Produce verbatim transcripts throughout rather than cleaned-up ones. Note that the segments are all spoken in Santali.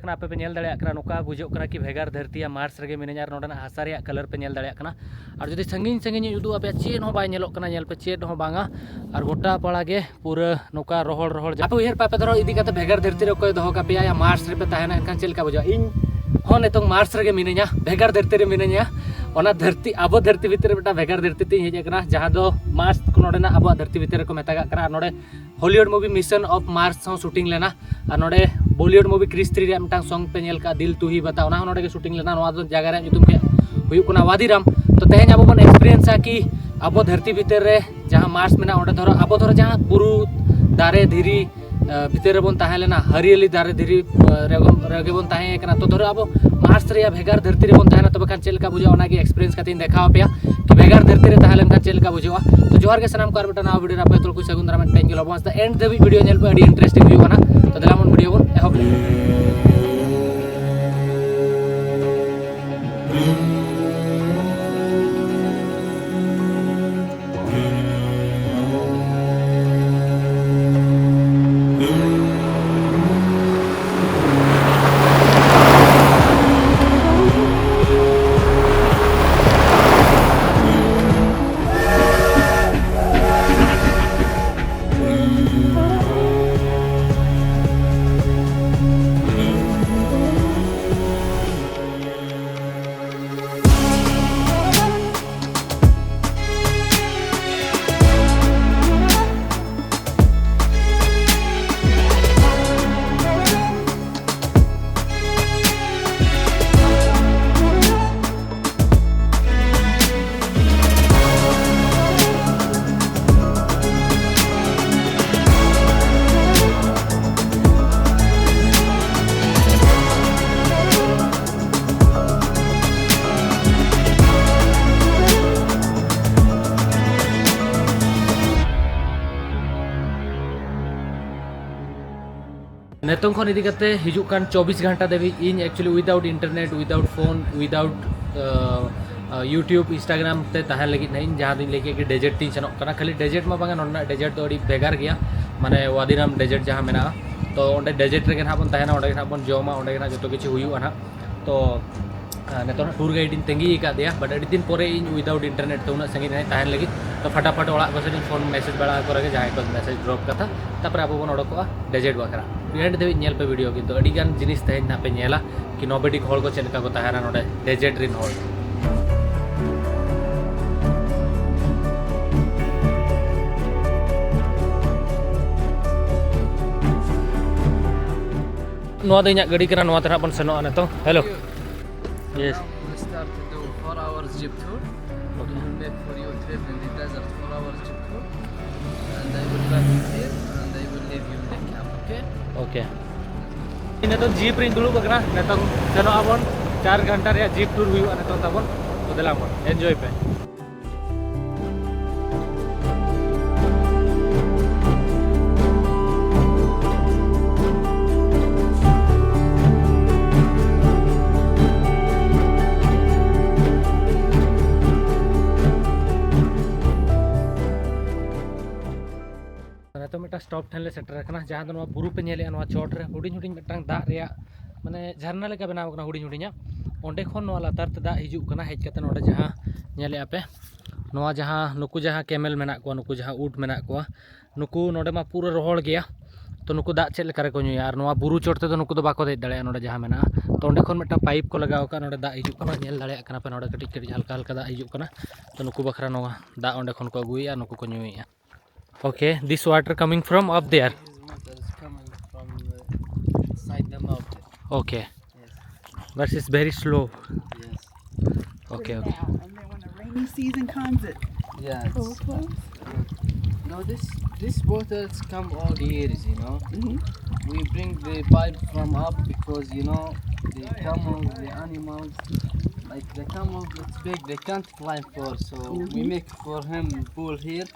ᱠᱟᱱᱟ, ᱟᱯᱮ ᱯᱮ ᱧᱮᱞ ᱫᱟᱲᱮᱭᱟᱜ ᱠᱟᱱᱟ, ᱱᱚᱝᱠᱟ ᱵᱩᱡᱷᱟᱹᱜ ᱠᱟᱱᱟ ᱠᱤ ᱵᱷᱮᱜᱟᱨ ᱫᱷᱟᱹᱨᱛᱤᱭᱟ ᱢᱟᱨᱥ ᱨᱮᱜᱮ ᱢᱤᱱᱟᱹᱧᱟ᱾ ᱟᱨ ᱱᱚᱰᱮᱱᱟᱜ ᱦᱟᱥᱟ ᱨᱮᱭᱟᱜ ᱠᱟᱞᱟᱨ ᱯᱮ ᱧᱮᱞ ᱫᱟᱲᱮᱭᱟᱜ ᱠᱟᱱᱟ᱾ ᱟᱨ ᱡᱩᱫᱤ ᱥᱟᱺᱜᱤᱧ ᱥᱟᱺᱜᱤᱧ ᱤᱧ ᱩᱫᱩᱜ ᱟᱯᱮᱭᱟ, ᱪᱮᱫ ᱦᱚᱸ ᱵᱟᱭ ᱧᱮᱞᱚᱜ ᱠᱟᱱᱟ, ᱧᱮᱞ ᱯᱮ, ᱪᱮᱫ ᱦᱚᱸ ᱵᱟᱝᱟ᱾ ᱟᱨ ᱜᱚᱴᱟ ᱯᱟᱲᱟ ᱜᱮ ᱯᱩᱨᱟᱹ ᱱᱚᱝᱠᱟ ᱨᱚᱦᱚᱲ ᱨᱚᱦᱚᱲ᱾ ᱟᱯᱮ ᱩᱭᱦᱟᱹᱨ ᱯᱮ, ᱟᱯᱮ ᱫᱷᱚᱨᱚ ᱤᱫᱤ ᱠᱟᱛᱮ ᱵᱷᱮᱜᱟᱨ ᱫᱷᱟᱹᱨᱛᱤ ᱨᱮ ᱚᱠᱚᱭ ᱫᱚᱦᱚ ᱠᱟᱯᱮᱭᱟ, ᱭᱟ ᱢᱟᱨᱥ ᱨᱮᱯᱮ ᱛᱟᱦᱮᱱᱟ, ᱮᱱᱠᱷᱟᱱ ᱪᱮᱫ ᱞᱮᱠᱟ ᱵᱩᱡᱷᱟᱹᱜᱼᱟ? ᱤᱧ ᱦᱚᱸ ᱱᱤᱛᱚᱝ ᱢᱟᱨᱥ ᱨᱮᱜᱮ ᱢᱤᱱᱟᱹᱧᱟ, ᱵᱷᱮᱜᱟᱨ ᱫᱷᱟᱹᱨᱛᱤ ᱨᱮ ᱢᱤᱱᱟᱹᱧᱟ᱾ ᱚᱱᱟ ᱫᱷᱟᱹᱨᱛᱤ, ᱟᱵᱚ ᱫᱷᱟᱹᱨᱛᱤ ᱵᱷᱤᱛᱤᱨ ᱨᱮ ᱢᱤᱫᱴᱟᱝ ᱵᱷᱮᱜᱟᱨ ᱫᱷᱟᱹᱨᱛᱤ ᱛᱤᱧ ᱦᱮᱡ ᱟᱠᱟᱱᱟ, ᱡᱟᱦᱟᱸ ᱫᱚ ᱢᱟᱨᱥ ᱠᱚ ᱱᱚᱰᱮᱱᱟᱜ ᱟᱵᱚᱣᱟᱜ ᱫᱷᱟᱹᱨᱛᱤ ᱵᱷᱤᱛᱤᱨ ᱨᱮᱠᱚ ᱢᱮᱛᱟᱜᱟᱜ ᱠᱟᱱᱟ᱾ ᱟᱨ ᱱᱚᱰᱮ Hollywood movie mission of Mars ᱦᱚᱸ ᱥᱩᱴᱤᱝ ᱞᱮᱱᱟ᱾ ᱟᱨ ᱱᱚᱰᱮ ᱵᱚᱞᱤᱣᱩᱰ ᱢᱩᱵᱷᱤ ᱠᱨᱤᱥ ᱛᱷᱨᱤ ᱨᱮᱭᱟᱜ ᱢᱤᱫᱴᱟᱝ ᱥᱚᱝ ᱯᱮ ᱧᱮᱞ ᱠᱟᱜᱼᱟ, ᱫᱤᱞ ᱛᱩ ᱦᱤ ᱵᱟᱛᱟ, ᱚᱱᱟ ᱦᱚᱸ ᱱᱚᱰᱮ ᱜᱮ ᱥᱩᱴᱤᱝ ᱞᱮᱱᱟ᱾ ᱱᱚᱣᱟ ᱫᱚ ᱡᱟᱭᱜᱟ ᱨᱮᱭᱟᱜ ᱧᱩᱛᱩᱢ ᱜᱮ ᱦᱩᱭᱩᱜ ᱠᱟᱱᱟ ᱣᱟᱫᱤᱨᱟᱢ᱾ ᱛᱚ ᱛᱮᱦᱮᱧ ᱟᱵᱚ ᱵᱚᱱ ᱮᱠᱥᱯᱤᱨᱤᱭᱮᱱᱥᱟ ᱠᱤ ᱟᱵᱚ ᱫᱷᱟᱹᱨᱛᱤ ᱵᱷᱤᱛᱤᱨ ᱨᱮ ᱡᱟᱦᱟᱸ ᱢᱟᱨᱥ ᱢᱮᱱᱟᱜᱼᱟ, ᱚᱸᱰᱮ ᱫᱷᱚᱨᱚ ᱟᱵᱚ ᱫᱷᱚᱨᱚ ᱡᱟᱦᱟᱸ ᱵᱩᱨᱩ, ᱫᱟᱨᱮ, ᱫᱷᱤᱨᱤ, ᱟᱸ, ᱵᱷᱤᱛᱤᱨ ᱨᱮᱵᱚᱱ ᱛᱟᱦᱮᱸ ᱞᱮᱱᱟ, ᱦᱟᱹᱨᱭᱟᱹᱞᱤ ᱫᱟᱨᱮ ᱫᱷᱤᱨᱤ, ᱟᱸ, ᱨᱮᱵᱚᱱ, ᱨᱮᱜᱮ ᱵᱚᱱ ᱛᱟᱦᱮᱸ ᱠᱟᱱᱟ᱾ ᱛᱚ ᱫᱷᱚᱨᱚ ᱟᱵᱚ ᱢᱟᱨᱥ ᱨᱮᱭᱟᱜ ᱵᱷᱮᱜᱟᱨ ᱫᱷᱟᱹᱨᱛᱤ ᱨᱮᱵᱚᱱ ᱛᱟᱦᱮᱱᱟ, ᱛᱚᱵᱮ ᱠᱷᱟᱱ ᱪᱮᱫ ᱞᱮᱠᱟ ᱵᱩᱡᱷᱟᱹᱜᱼᱟ, ᱚᱱᱟᱜᱮ ᱮᱠᱥᱯᱤᱨᱤᱭᱮᱱᱥ ᱠᱟᱛᱮ ᱤᱧ ᱫᱮᱠᱷᱟᱣ ᱟᱯᱮᱭᱟ ᱠᱤ ᱵᱷᱮᱜᱟᱨ ᱫᱷᱟᱹᱨᱛᱤ ᱨᱮ ᱛᱟᱦᱮᱸ ᱞᱮᱱᱠᱷᱟᱱ ᱪᱮᱫ ᱞᱮᱠᱟ ᱵᱩᱡᱷᱟᱹᱜᱼᱟ᱾ ᱛᱚ ᱡᱚᱦᱟᱨ ᱜᱮ ᱥᱟᱱᱟᱢ ᱠᱚ, ᱟᱨ ᱢᱤᱫᱴᱟᱝ ᱱᱟᱣᱟ ᱵᱷᱤᱰᱤᱭᱳ ᱨᱮ ᱟᱯᱮ ᱡᱚᱛᱚ ᱠᱚ ᱥᱟᱹᱜᱩᱱ ᱫᱟᱨᱟᱢ, ᱢᱤᱫᱴᱟᱝ ᱧᱮᱞᱚᱜ ᱵᱚᱱ ᱥᱮ ᱮᱱᱰ ᱫᱷᱟᱹᱵᱤᱡ ᱵᱷᱤᱰᱤᱭᱳ ᱧᱮᱞ ᱯᱮ, ᱟᱹᱰᱤ ᱤᱱᱴᱟᱨᱮᱥᱴᱤᱝ ᱦᱩᱭᱩᱜ ᱠᱟᱱᱟ᱾ ᱛᱚ ᱫᱮᱞᱟ ᱵᱚᱱ ᱵᱷᱤᱰᱤᱭᱳ ᱵᱚᱱ ᱮᱦᱚᱵ ᱞᱮᱜᱮ᱾ ᱱᱤᱛᱚᱝ ᱠᱷᱚᱱ ᱤᱫᱤ ᱠᱟᱛᱮ ᱦᱤᱡᱩᱜ ᱠᱟᱱ ᱪᱚᱵᱵᱤᱥ ᱜᱷᱚᱱᱴᱟ ᱫᱷᱟᱹᱵᱤᱡ ᱤᱧ actually without internet, without phone, without, ᱟᱸ, ᱟᱸ, YouTube, Instagram ᱛᱮ ᱛᱟᱦᱮᱱ ᱞᱟᱹᱜᱤᱫ ᱱᱟᱦᱟᱜ ᱤᱧ, ᱡᱟᱦᱟᱸ ᱫᱚᱧ ᱞᱟᱹᱭ ᱠᱮᱫ ᱜᱮ, ᱰᱮᱡᱟᱨᱴ ᱛᱤᱧ ᱥᱮᱱᱚᱜ ᱠᱟᱱᱟ᱾ ᱠᱷᱟᱹᱞᱤ ᱰᱮᱡᱟᱨᱴ ᱢᱟ ᱵᱟᱝᱟ, ᱱᱚᱰᱮᱱᱟᱜ ᱰᱮᱡᱟᱨᱴ ᱫᱚ ᱟᱹᱰᱤ ᱵᱷᱮᱜᱟᱨ ᱜᱮᱭᱟ᱾ ᱢᱟᱱᱮ ᱣᱟᱫᱤᱨᱟᱢ ᱰᱮᱡᱟᱨᱴ ᱡᱟᱦᱟᱸ ᱢᱮᱱᱟᱜᱼᱟ᱾ ᱛᱚ ᱚᱸᱰᱮ ᱰᱮᱡᱟᱨᱴ ᱨᱮᱜᱮ ᱱᱟᱦᱟᱜ ᱵᱚᱱ ᱛᱟᱦᱮᱱᱟ, ᱚᱸᱰᱮ ᱜᱮ ᱱᱟᱦᱟᱜ ᱵᱚᱱ ᱡᱚᱢᱟ, ᱚᱸᱰᱮ ᱜᱮ ᱱᱟᱦᱟᱜ ᱡᱚᱛᱚ ᱠᱤᱪᱷᱩ ᱦᱩᱭᱩᱜᱼᱟ ᱱᱟᱦᱟᱜ᱾ ᱛᱚ ᱟᱨ ᱱᱤᱛᱚᱜ ᱦᱟᱸᱜ ᱴᱩᱨ ᱜᱟᱭᱤᱰ ᱤᱧ ᱛᱟᱺᱜᱤ ᱟᱠᱟᱫᱮᱭᱟ, but ᱟᱹᱰᱤ ᱫᱤᱱ ᱯᱚᱨᱮ ᱤᱧ without internet ᱛᱮ ᱩᱱᱟᱹᱜ ᱥᱟᱺᱜᱤᱧ ᱨᱮ ᱛᱟᱦᱮᱱ ᱞᱟᱹᱜᱤᱫ᱾ ᱛᱚ ᱯᱷᱟᱴᱟᱯᱷᱟᱴ ᱚᱲᱟᱜ ᱠᱚ ᱥᱮᱫ ᱤᱧ ᱯᱷᱳᱱ ᱢᱮᱥᱮᱡᱽ ᱵᱟᱲᱟ ᱟᱠᱚ ᱨᱮᱜᱮ, ᱡᱟᱦᱟᱸᱭ ᱠᱚ ᱢᱮᱥᱮᱡᱽ ᱰᱨᱚᱯ ᱠᱟᱛᱷᱟ, ᱛᱟᱨᱯᱚᱨᱮ ᱟᱵᱚ ᱵᱚᱱ ᱚᱰᱚᱠᱚᱜᱼᱟ ᱰᱮᱡᱟᱨᱴ ᱵᱟᱠᱷᱨᱟ᱾ ᱮᱱᱰ ᱫᱷᱟᱹᱵᱤᱡ ᱧᱮᱞ ᱯᱮ ᱵᱷᱤᱰᱤᱭᱳ, ᱠᱤᱱᱛᱩ ᱟᱹᱰᱤ ᱜᱟᱱ ᱡᱤᱱᱤᱥ ᱛᱮᱦᱮᱧ ᱱᱟᱦᱟᱜ ᱯᱮ ᱧᱮᱞᱟ ᱠᱤ ᱱᱚᱵᱮᱰᱤᱠ ᱦᱚᱲ ᱠᱚ ᱪᱮᱫ ᱞᱮᱠᱟ ᱠᱚ ᱛᱟᱦᱮᱱᱟ ᱱᱚᱰᱮ ᱰᱮᱡᱟᱨᱴ ᱨᱮᱱ ᱦᱚᱲ᱾ ᱱᱚᱣᱟ ᱫᱚ ᱤᱧᱟᱹᱜ ᱜᱟᱹᱰᱤ ᱠᱟᱱᱟ, ᱱᱚᱣᱟ ᱛᱮ ᱱᱟᱦᱟᱜ ᱵᱚᱱ ᱥᱮᱱᱚᱜᱼᱟ ᱱᱤᱛᱚᱝ᱾ Hello. Yes. Now we start to do four hours jeep tour. Okay. We will make for you a trip in the desert, four hours jeep tour. And I will drop you here and I will leave you in the camp, okay? Okay. ᱱᱤᱛᱚᱜ ᱡᱤᱯ ᱨᱤᱧ ᱫᱩᱲᱩᱵ ᱟᱠᱟᱱᱟ᱾ ᱱᱤᱛᱚᱝ ᱥᱮᱱᱚᱜ ᱟᱵᱚᱱ, ᱪᱟᱨ ᱜᱷᱚᱱᱴᱟ ᱨᱮᱭᱟᱜ ᱡᱤᱯ ᱴᱩᱨ ᱦᱩᱭᱩᱜᱼᱟ ᱱᱤᱛᱚᱝ ᱛᱟᱵᱚᱱ᱾ ᱛᱚ ᱫᱮᱞᱟ ᱵᱚᱱ ᱮᱱᱡᱚᱭ ᱯᱮ᱾ ᱱᱤᱛᱚᱜ ᱢᱤᱫᱴᱟᱝ ᱥᱴᱚᱯ ᱴᱷᱮᱱ ᱞᱮ ᱥᱮᱴᱮᱨ ᱟᱠᱟᱱᱟ, ᱡᱟᱦᱟᱸ ᱫᱚ ᱱᱚᱣᱟ ᱵᱩᱨᱩ ᱯᱮ ᱧᱮᱞᱮᱫᱼᱟ, ᱱᱚᱣᱟ ᱪᱚᱴ ᱨᱮ ᱦᱩᱰᱤᱧ ᱦᱩᱰᱤᱧ ᱢᱤᱫᱴᱟᱝ ᱫᱟᱜ ᱨᱮᱭᱟᱜ, ᱢᱟᱱᱮ, ᱡᱷᱟᱨᱱᱟ ᱞᱮᱠᱟ ᱵᱮᱱᱟᱣ ᱟᱠᱟᱱᱟ ᱦᱩᱰᱤᱧ ᱦᱩᱰᱤᱧᱟᱜ᱾ ᱚᱸᱰᱮ ᱠᱷᱚᱱ ᱱᱚᱣᱟ ᱞᱟᱛᱟᱨ ᱛᱮ ᱫᱟᱜ ᱦᱤᱡᱩᱜ ᱠᱟᱱᱟ, ᱦᱮᱡ ᱠᱟᱛᱮ ᱱᱚᱰᱮ ᱡᱟᱦᱟᱸ ᱧᱮᱞᱮᱫᱼᱟ ᱯᱮ, ᱱᱚᱣᱟ ᱡᱟᱦᱟᱸ, ᱱᱩᱠᱩ ᱡᱟᱦᱟᱸ ᱠᱮᱢᱮᱞ ᱢᱮᱱᱟᱜ ᱠᱚᱣᱟ, ᱱᱩᱠᱩ ᱡᱟᱦᱟᱸ ᱩᱴ ᱢᱮᱱᱟᱜ ᱠᱚᱣᱟ, ᱱᱩᱠᱩ ᱱᱚᱰᱮ ᱢᱟ ᱯᱩᱨᱟᱹ ᱨᱚᱦᱚᱲ ᱜᱮᱭᱟ᱾ ᱛᱚ ᱱᱩᱠᱩ ᱫᱟᱜ ᱪᱮᱫ ᱞᱮᱠᱟ ᱨᱮᱠᱚ ᱧᱩᱭᱟ? ᱟᱨ ᱱᱚᱣᱟ ᱵᱩᱨᱩ ᱪᱚᱴ ᱛᱮᱫᱚ ᱱᱩᱠᱩ ᱫᱚ ᱵᱟᱠᱚ ᱫᱮᱡ ᱫᱟᱲᱮᱭᱟᱜᱼᱟ᱾ ᱱᱚᱰᱮ ᱡᱟᱦᱟᱸ ᱢᱮᱱᱟᱜᱼᱟ, ᱛᱚ ᱚᱸᱰᱮ ᱠᱷᱚᱱ ᱢᱤᱫᱴᱟᱝ ᱯᱟᱭᱤᱯ ᱠᱚ ᱞᱟᱜᱟᱣ ᱟᱠᱟᱫᱼᱟ, ᱱᱚᱰᱮ ᱫᱟᱜ ᱦᱤᱡᱩᱜ ᱠᱟᱱᱟ, ᱧᱮᱞ ᱫᱟᱲᱮᱭᱟᱜ ᱠᱟᱱᱟ ᱯᱮ, ᱱᱚᱰᱮ ᱠᱟᱹᱴᱤᱡ ᱠᱟᱹᱴᱤᱡ ᱦᱟᱞᱠᱟ ᱦᱟᱞᱠᱟ ᱫᱟᱜ ᱦᱤᱡᱩᱜ ᱠᱟᱱᱟ᱾ ᱛᱚ ᱱᱩᱠᱩ ᱵᱟᱠᱷᱨᱟ ᱱᱚᱣᱟ ᱫᱟᱜ ᱚᱸᱰᱮ ᱠᱷᱚᱱ ᱠᱚ ᱟᱹᱜᱩᱭᱮᱫᱼᱟ, ᱱᱩᱠᱩ ᱠᱚ ᱧᱩᱭᱮᱫᱼᱟ᱾ Okay, this water coming from up there. This water is coming from uh, inside the mountain. Okay. Yes. But it's very slow. Yes. Okay, okay. Now, and then when the rainy season comes, it Yeah, it's overflows. Good. No, this this water it's come all the years, you know. Mm-hmm. We bring the pipe from up because you know the camels, the animals, like the camels, it's big, they can't climb far, so we Mm-hmm. make for him pool here,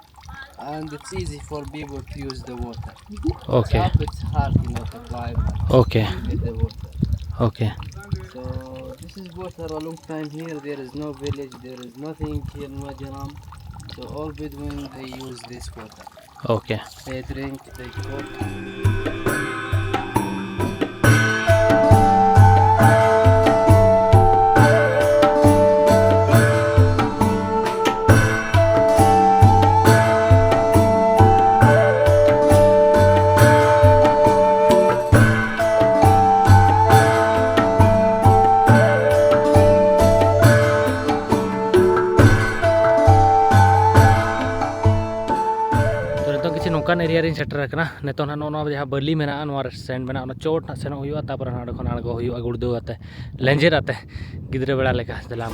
and it's easy for people to use the water. Okay. Up it's hard, you know, to climb and Okay. get the water. Okay. So this is water a long time here. There is no village. There is nothing here in Wadi Rum. So all Bedouin they use this water. Okay. They drink, they cook. ᱛᱚ, ᱱᱤᱛᱚᱝ ᱠᱤᱪᱷᱩ ᱱᱚᱝᱠᱟᱱ area ᱨᱤᱧ ᱥᱮᱴᱮᱨ ᱟᱠᱟᱱᱟ᱾ ᱱᱤᱛᱚᱝ ᱦᱟᱸᱜ ᱱᱚᱜᱼᱚ ᱱᱚᱣᱟ ᱡᱟᱦᱟᱸ ᱵᱟᱹᱞᱤ ᱢᱮᱱᱟᱜᱼᱟ, ᱱᱚᱣᱟ ᱨᱮ sand ᱢᱮᱱᱟᱜᱼᱟ, ᱚᱱᱟ ᱪᱚᱴ ᱦᱟᱸᱜ ᱥᱮᱱᱚᱜ ᱦᱩᱭᱩᱜᱼᱟ, ᱛᱟᱨᱯᱚᱨᱮ ᱦᱟᱸᱜ ᱚᱸᱰᱮ ᱠᱷᱚᱱ ᱟᱬᱜᱚ ᱦᱩᱭᱩᱜᱼᱟ ᱜᱩᱲᱫᱟᱹᱣ ᱟᱛᱮ, ᱞᱮᱸᱡᱮᱨ ᱟᱛᱮ᱾ ᱜᱤᱫᱽᱨᱟᱹ ᱵᱮᱲᱟ ᱞᱮᱠᱟ᱾ ᱫᱮᱞᱟ᱾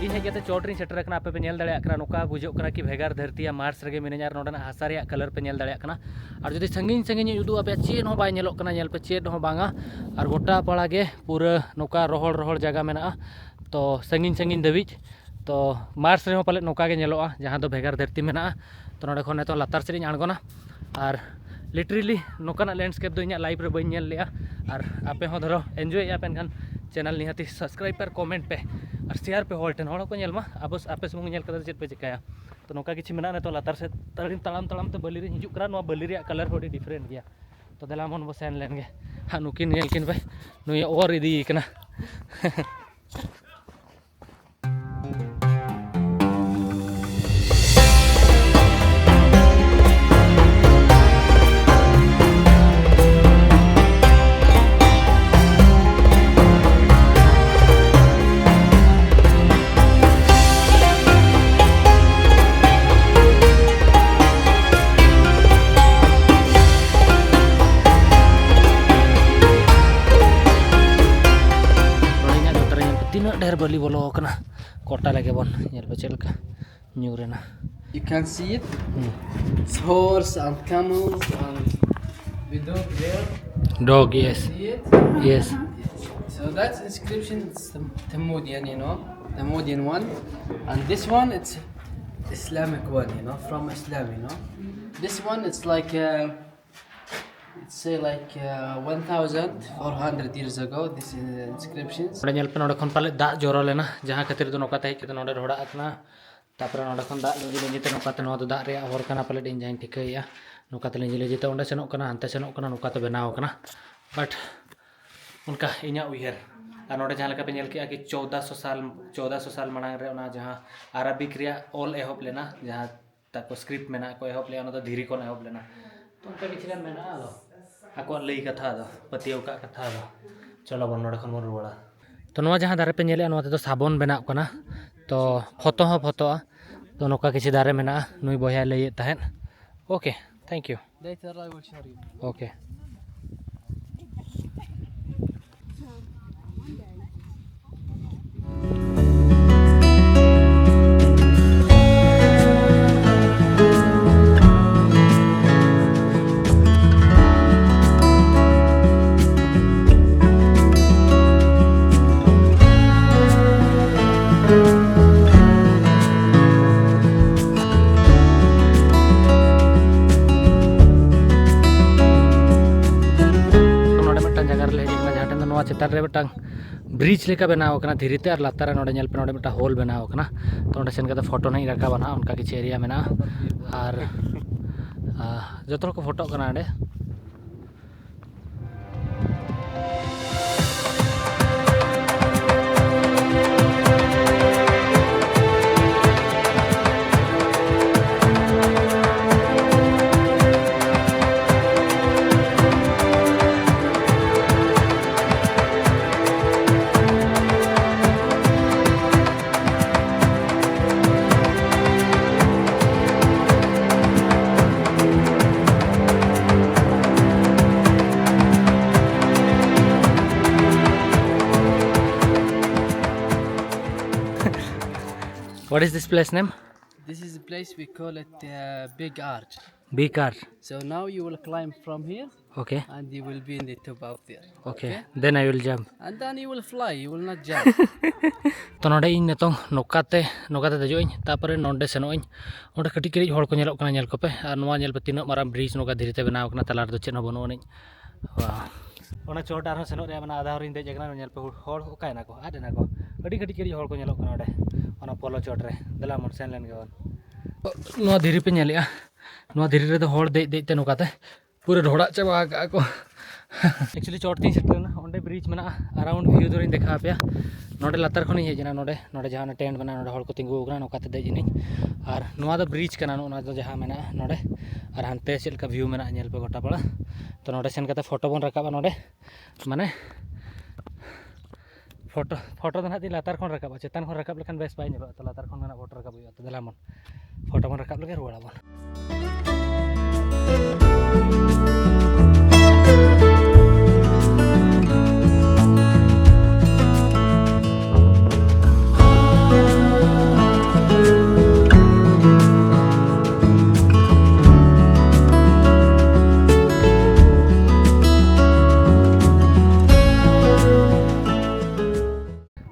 ᱤᱧ ᱦᱮᱡ ᱠᱟᱛᱮ ᱪᱚᱴ ᱨᱤᱧ ᱥᱮᱴᱮᱨ ᱟᱠᱟᱱᱟ᱾ ᱟᱯᱮ ᱯᱮ ᱧᱮᱞ ᱫᱟᱲᱮᱭᱟᱜ ᱠᱟᱱᱟ, ᱱᱚᱝᱠᱟ ᱵᱩᱡᱷᱟᱹᱜ ᱠᱟᱱᱟ ᱠᱤ ᱵᱷᱮᱜᱟᱨ ᱫᱷᱟᱹᱨᱛᱤᱭᱟ, Mars ᱨᱮᱜᱮ ᱢᱤᱱᱟᱹᱧᱟ᱾ ᱟᱨ ᱱᱚᱸᱰᱮᱱᱟᱜ ᱦᱟᱥᱟ ᱨᱮᱭᱟᱜ colour ᱯᱮ ᱧᱮᱞ ᱫᱟᱲᱮᱭᱟᱜ ᱠᱟᱱᱟ᱾ ᱟᱨ ᱡᱩᱫᱤ ᱥᱟᱺᱜᱤᱧ ᱥᱟᱺᱜᱤᱧ ᱤᱧ ᱩᱫᱩᱜ ᱟᱯᱮᱭᱟ, ᱪᱮᱫ ᱦᱚᱸ ᱵᱟᱭ ᱧᱮᱞᱚᱜ ᱠᱟᱱᱟ, ᱧᱮᱞ ᱯᱮ, ᱪᱮᱫ ᱦᱚᱸ ᱵᱟᱝᱟ᱾ ᱟᱨ ᱜᱚᱴᱟ ᱯᱟᱲᱟ ᱜᱮ ᱯᱩᱨᱟᱹ ᱱᱚᱝᱠᱟ ᱨᱚᱦᱚᱲ ᱨᱚᱦᱚᱲ ᱡᱟᱭᱜᱟ ᱢᱮᱱᱟᱜᱼᱟ᱾ ᱛᱚ ᱥᱟᱺᱜᱤᱧ ᱥᱟᱺᱜᱤᱧ ᱫᱷᱟᱹᱵᱤᱡ᱾ ᱛᱚ Mars ᱨᱮᱦᱚᱸ ᱯᱟᱞᱮᱫ ᱱᱚᱝᱠᱟ ᱜᱮ ᱧᱮᱞᱚᱜᱼᱟ, ᱡᱟᱦᱟᱸ ᱫᱚ ᱵᱷᱮᱜᱟᱨ ᱫᱷᱟᱹᱨᱛᱤ ᱢᱮᱱᱟᱜᱼᱟ᱾ ᱛᱚ ᱱᱚᱸᱰᱮ ᱠᱷᱚᱱ ᱱᱤᱛᱚᱜ ᱞᱟᱛᱟᱨ ᱥᱮᱫ ᱤᱧ ᱟᱬᱜᱚᱱᱟ᱾ ᱟᱨ literally ᱱᱚᱝᱠᱟᱱᱟᱜ landscape ᱫᱚ ᱤᱧᱟᱹᱜ life ᱨᱮ ᱵᱟᱹᱧ ᱧᱮᱞ ᱞᱮᱜᱼᱟ᱾ ᱟᱨ ᱟᱯᱮ ᱦᱚᱸ ᱫᱷᱚᱨᱚ enjoy ᱮᱫᱼᱟ ᱯᱮ, ᱮᱱᱠᱷᱟᱱ channel ᱱᱤᱦᱟᱹᱛᱤ subscribe ᱯᱮ ᱟᱨ comment ᱯᱮ ᱟᱨ share ᱯᱮ ᱦᱚᱲ ᱴᱷᱮᱱ, ᱦᱚᱲ ᱦᱚᱸᱠᱚ ᱧᱮᱞ ᱢᱟ᱾ ᱟᱵᱚ, ᱟᱯᱮ ᱥᱩᱢᱩᱝ ᱧᱮᱞ ᱠᱟᱛᱮ ᱫᱚ ᱪᱮᱫ ᱯᱮ ᱪᱤᱠᱟᱹᱭᱟ? ᱛᱚ ᱱᱚᱝᱠᱟ ᱠᱤᱪᱷᱩ ᱢᱮᱱᱟᱜᱼᱟ᱾ ᱱᱤᱛᱚᱜ ᱞᱟᱛᱟᱨ ᱥᱮᱫ ᱛᱟᱲᱟᱢ ᱛᱟᱲᱟᱢ ᱛᱟᱲᱟᱢ ᱛᱮ ᱵᱟᱹᱞᱤ ᱨᱤᱧ ᱦᱤᱡᱩᱜ ᱠᱟᱱᱟ᱾ ᱱᱚᱣᱟ ᱵᱟᱹᱞᱤ ᱨᱮᱭᱟᱜ colour ᱦᱚᱸ ᱟᱹᱰᱤ different ᱜᱮᱭᱟ᱾ ᱛᱚ ᱫᱮᱞᱟ ᱵᱚᱱ ᱵᱚ ᱥᱮᱱ ᱞᱮᱱ ᱜᱮ᱾ ᱦᱟᱸᱜ ᱱᱩᱠᱤᱱ ᱧᱮᱞ ᱠᱤᱱ ᱯᱮ, ᱱᱩᱭ ᱚᱨ ᱤᱫᱤᱭᱮ ᱠᱟᱱᱟ᱾ ᱱᱚᱰᱮ ᱤᱧᱟᱹᱜ ᱡᱚᱛᱚ ᱨᱮ ᱧᱮᱞ ᱯᱮ, ᱛᱤᱱᱟᱹᱜ ᱰᱷᱮᱨ ᱵᱟᱹᱞᱤ ᱵᱚᱞᱚ ᱟᱠᱟᱱᱟ᱾ ᱠᱚᱴᱟ ᱞᱮᱜᱮ ᱵᱚᱱ, ᱧᱮᱞ ᱯᱮ ᱪᱮᱫ ᱞᱮᱠᱟ ᱧᱩᱨ ᱮᱱᱟ᱾ You can see it. Hmm. It's horse and camels and the dog there. Dog, yes. See it? Yes. Yes. So that's inscription, it's the Thammudian, you know, Thammudian one. And this one, it's Islamic one, you know, from Islam, you know. This one, it's like, uh, it's say like, uh, one thousand four hundred years ago. This is inscriptions. ᱱᱚᱰᱮ ᱧᱮᱞ ᱯᱮ, ᱱᱚᱰᱮ ᱠᱷᱚᱱ ᱯᱟᱞᱮ ᱫᱟᱜ ᱡᱚᱨᱚ ᱞᱮᱱᱟ, ᱡᱟᱦᱟᱸ ᱠᱷᱟᱹᱛᱤᱨ ᱫᱚ ᱱᱚᱝᱠᱟ ᱛᱮ ᱦᱮᱡ ᱠᱟᱛᱮ ᱱᱚᱰᱮ ᱰᱷᱚᱲᱟᱜ ᱠᱟᱱᱟ᱾ ᱛᱟᱯᱚᱨᱮ ᱱᱚᱰᱮ ᱠᱷᱚᱱ ᱫᱟᱜ ᱞᱤᱸᱡᱤ ᱞᱤᱸᱡᱤ ᱛᱮ ᱱᱚᱝᱠᱟ ᱛᱮ, ᱱᱚᱣᱟ ᱫᱚ ᱫᱟᱜ ᱨᱮᱭᱟᱜ ᱦᱚᱨ ᱠᱟᱱᱟ ᱯᱟᱞᱮ, ᱤᱧ ᱡᱟᱦᱟᱸᱧ ᱴᱷᱤᱠᱟᱹᱭᱮᱫᱼᱟ, ᱱᱚᱝᱠᱟ ᱛᱮ ᱞᱤᱸᱡᱤ ᱞᱤᱸᱡᱤ ᱛᱮ ᱚᱸᱰᱮ ᱥᱮᱱᱚᱜ ᱠᱟᱱᱟ, ᱦᱟᱱᱛᱮ ᱥᱮᱱᱚᱜ ᱠᱟᱱᱟ, ᱱᱚᱝᱠᱟ ᱛᱮ ᱵᱮᱱᱟᱣ ᱠᱟᱱᱟ᱾ But ᱚᱱᱠᱟ ᱤᱧᱟᱹᱜ ᱩᱭᱦᱟᱹᱨ᱾ ᱟᱨ ᱱᱚᱰᱮ ᱡᱟᱦᱟᱸ ᱞᱮᱠᱟ ᱯᱮ ᱧᱮᱞ ᱠᱮᱜᱼᱟ ᱠᱤ ᱪᱳᱫᱟᱥᱚ ᱥᱟᱞ, ᱪᱳᱫᱟᱥᱚ ᱥᱟᱞ ᱢᱟᱲᱟᱝ ᱨᱮ ᱚᱱᱟ ᱡᱟᱦᱟᱸ ᱟᱨᱟᱵᱤᱠ ᱨᱮᱭᱟᱜ ᱚᱞ ᱮᱦᱚᱵ ᱞᱮᱱᱟ, ᱡᱟᱦᱟᱸ ᱛᱟᱠᱚ script ᱢᱮᱱᱟᱜ ᱠᱚ ᱮᱦᱚᱵ ᱞᱮᱜᱼᱟ, ᱚᱱᱟ ᱫᱚ ᱫᱷᱤᱨᱤ ᱠᱷᱚᱱ ᱮᱦᱚᱵ ᱞᱮᱱᱟ᱾ ᱛᱚ ᱚᱱᱠᱟ ᱠᱤᱪᱷᱩ ᱜᱟᱱ ᱢᱮᱱᱟᱜᱼᱟ, ᱟᱫᱚ ᱟᱠᱚᱣᱟᱜ ᱞᱟᱹᱭ ᱠᱟᱛᱷᱟ, ᱟᱫᱚ ᱯᱟᱹᱛᱭᱟᱹᱣ ᱠᱟᱜ ᱠᱟᱛᱷᱟ᱾ ᱟᱫᱚ ᱪᱚᱞᱚ ᱵᱚᱱ ᱱᱚᱰᱮ ᱠᱷᱚᱱ ᱵᱚᱱ ᱨᱩᱣᱟᱹᱲᱟ᱾ ᱛᱚ ᱱᱚᱣᱟ ᱡᱟᱦᱟᱸ ᱫᱟᱨᱮ ᱯᱮ ᱧᱮᱞᱮᱜᱼᱟ, ᱱᱚᱣᱟ ᱛᱮᱫᱚ ᱥᱟᱵᱚᱱ ᱵᱮᱱᱟᱜ ᱠᱟᱱᱟ᱾ ᱛᱚ ᱯᱷᱚᱛᱚ ᱦᱚᱸ ᱯᱷᱚᱛᱚᱜᱼᱟ᱾ ᱛᱚ ᱱᱚᱝᱠᱟ ᱠᱤᱪᱷᱩ ᱫᱟᱨᱮ ᱢᱮᱱᱟᱜᱼᱟ, ᱱᱩᱭ ᱵᱚᱭᱦᱟᱭ ᱞᱟᱹᱭᱮᱫ ᱛᱟᱦᱮᱸᱫ᱾ Okay, thank you. Later I will show you. Okay. ᱱᱚᱰᱮ ᱢᱤᱫᱴᱟᱝ ᱡᱟᱭᱜᱟ ᱨᱮᱞᱮ ᱦᱮᱡ ᱟᱠᱟᱱᱟ, ᱡᱟᱦᱟᱸ ᱴᱷᱮᱱ ᱫᱚ ᱱᱚᱣᱟ ᱪᱮᱛᱟᱱ ᱨᱮ ᱢᱤᱫᱴᱟᱝ bridge ᱞᱮᱠᱟ ᱵᱮᱱᱟᱣ ᱟᱠᱟᱱᱟ ᱫᱷᱤᱨᱤ ᱛᱮ, ᱟᱨ ᱞᱟᱛᱟᱨ ᱨᱮ ᱱᱚᱰᱮ ᱧᱮᱞ ᱯᱮ, ᱱᱚᱰᱮ ᱢᱤᱫᱴᱟᱝ hole ᱵᱮᱱᱟᱣ ᱟᱠᱟᱱᱟ᱾ ᱛᱚ ᱚᱸᱰᱮ ᱥᱮᱱ ᱠᱟᱛᱮ ᱯᱷᱳᱴᱳ ᱱᱟᱜ ᱤᱧ ᱨᱟᱠᱟᱵᱟ ᱱᱟᱦᱟᱜ, ᱚᱱᱠᱟ ᱠᱤᱪᱷᱩ area ᱢᱮᱱᱟᱜᱼᱟ᱾ ᱟᱨ ᱟᱨ ᱡᱚᱛᱚ ᱦᱚᱲ ᱠᱚ ᱯᱷᱳᱴᱳᱜ ᱠᱟᱱᱟ ᱚᱸᱰᱮ᱾ What is this place name? This is a place we call it, uh, Big Arch. Big Arch. So now you will climb from here. Okay. And you will be in the top out there. Okay. Then I will jump. And then you will fly, you will not jump. ᱛᱚ ᱱᱚᱰᱮ ᱤᱧ ᱱᱤᱛᱚᱝ ᱱᱚᱝᱠᱟᱛᱮ ᱱᱚᱝᱠᱟᱛᱮ ᱫᱮᱡᱚᱜ ᱟᱹᱧ, ᱛᱟᱨᱯᱚᱨᱮ ᱱᱚᱰᱮ ᱥᱮᱱᱚᱜ ᱟᱹᱧ᱾ ᱚᱸᱰᱮ ᱠᱟᱹᱴᱤᱡ ᱠᱟᱹᱴᱤᱡ ᱦᱚᱲ ᱠᱚ ᱧᱮᱞᱚᱜ ᱠᱟᱱᱟ, ᱧᱮᱞ ᱠᱚᱯᱮ᱾ ᱟᱨ ᱱᱚᱣᱟ ᱧᱮᱞ ᱯᱮ, ᱛᱤᱱᱟᱹᱜ ᱢᱟᱨᱟᱝ ᱵᱨᱤᱡᱽ ᱱᱚᱝᱠᱟ ᱫᱷᱤᱨᱤ ᱛᱮ ᱵᱮᱱᱟᱣ ᱟᱠᱟᱱᱟ, ᱛᱟᱞᱟ ᱨᱮᱫᱚ ᱪᱮᱫ ᱦᱚᱸ ᱵᱟᱹᱱᱩᱜ ᱟᱹᱱᱤᱡ᱾ ᱚᱱᱟ ᱪᱚᱴ ᱟᱨᱦᱚᱸ ᱥᱮᱱᱚᱜ ᱨᱮᱭᱟᱜ ᱢᱮᱱᱟᱜᱼᱟ, ᱟᱫᱷᱟ ᱦᱚᱨᱤᱧ ᱫᱮᱡ ᱟᱠᱟᱱᱟ᱾ ᱧᱮᱞ ᱯᱮ, ᱦᱚᱲ ᱚᱠᱟᱭᱮᱱᱟ ᱠᱚ? ᱟᱫ ᱮᱱᱟ ᱠᱚ᱾ ᱟᱹᱰᱤ ᱠᱟᱹᱴᱤᱡ ᱠᱟᱹᱴᱤᱡ ᱦᱚᱲ ᱠᱚ ᱧᱮᱞᱚᱜ ᱠᱟᱱᱟ ᱚᱸᱰᱮ, ᱚᱱᱟ ᱯᱚᱞᱚ ᱪᱚᱴ ᱨᱮ᱾ ᱫᱮᱞᱟ ᱵᱚᱱ ᱥᱮᱱ ᱞᱮᱱ ᱜᱮᱵᱚᱱ᱾ ᱱᱚᱣᱟ ᱫᱷᱤᱨᱤ ᱯᱮ ᱧᱮᱞᱮᱜᱼᱟ, ᱱᱚᱣᱟ ᱫᱷᱤᱨᱤ ᱨᱮᱫᱚ ᱦᱚᱲ ᱫᱮᱡ ᱫᱮᱡ ᱛᱮ ᱱᱚᱝᱠᱟᱛᱮ ᱯᱩᱨᱟᱹ ᱰᱷᱚᱲᱟᱜ ᱪᱟᱵᱟ ᱟᱠᱟᱜᱼᱟ ᱠᱚ᱾ Actually ᱪᱚᱴ ᱛᱤᱧ ᱥᱮᱴᱮᱨ ᱮᱱᱟ, ᱚᱸᱰᱮ ᱵᱨᱤᱡᱽ ᱢᱮᱱᱟᱜᱼᱟ, around view ᱫᱷᱚᱨᱮᱧ ᱫᱮᱠᱷᱟᱣ ᱟᱯᱮᱭᱟ᱾ ᱱᱚᱸᱰᱮ ᱞᱟᱛᱟᱨ ᱠᱷᱚᱱᱤᱧ ᱦᱮᱡ ᱮᱱᱟ, ᱱᱚᱸᱰᱮ, ᱱᱚᱸᱰᱮ ᱡᱟᱦᱟᱸ ᱚᱱᱟ ᱴᱮᱱᱴ ᱢᱮᱱᱟᱜᱼᱟ, ᱱᱚᱸᱰᱮ ᱦᱚᱲ ᱠᱚ ᱛᱤᱸᱜᱩ ᱟᱠᱟᱱᱟ, ᱱᱚᱝᱠᱟᱛᱮ ᱫᱮᱡ ᱮᱱᱟᱹᱧ᱾ ᱟᱨ ᱱᱚᱣᱟ ᱫᱚ ᱵᱨᱤᱡᱽ ᱠᱟᱱᱟ, ᱱᱚᱜᱼᱚ ᱱᱚᱣᱟ ᱫᱚ ᱡᱟᱦᱟᱸ ᱢᱮᱱᱟᱜᱼᱟ ᱱᱚᱸᱰᱮ᱾ ᱟᱨ ᱦᱟᱱᱛᱮ ᱪᱮᱫ ᱞᱮᱠᱟ ᱵᱷᱤᱭᱩ ᱢᱮᱱᱟᱜᱼᱟ ᱧᱮᱞ ᱯᱮ ᱜᱚᱴᱟ ᱯᱟᱲᱟ᱾ ᱛᱚ ᱱᱚᱸᱰᱮ ᱥᱮᱱ ᱠᱟᱛᱮ ᱯᱷᱳᱴᱳ ᱵᱚᱱ ᱨᱟᱠᱟᱵᱟ ᱱᱚᱸᱰᱮ, ᱢᱟᱱᱮ ᱯᱷᱳᱴᱳ, ᱯᱷᱳᱴᱳ ᱫᱚ ᱱᱟᱦᱟᱜ ᱛᱤᱧ ᱞᱟᱛᱟᱨ ᱠᱷᱚᱱ ᱨᱟᱠᱟᱵᱟ, ᱪᱮᱛᱟᱱ ᱠᱷᱚᱱ ᱨᱟᱠᱟᱵ ᱞᱮᱠᱷᱟᱱ ᱵᱮᱥ ᱵᱟᱭ ᱧᱮᱞᱚᱜᱼᱟ᱾ ᱛᱚ ᱞᱟᱛᱟᱨ ᱠᱷᱚᱱ ᱜᱮ ᱱᱟᱦᱟᱜ ᱯᱷᱳᱴᱳ ᱨᱟᱠᱟᱵ ᱦᱩᱭᱩᱜᱼᱟ᱾ ᱛᱚ ᱫᱮᱞᱟ ᱵᱚᱱ ᱯᱷᱳᱴᱳ ᱵᱚᱱ ᱨᱟᱠᱟᱵ ᱞᱮᱜᱮ, ᱨᱩᱣᱟᱹᱲ ᱟᱵᱚᱱ᱾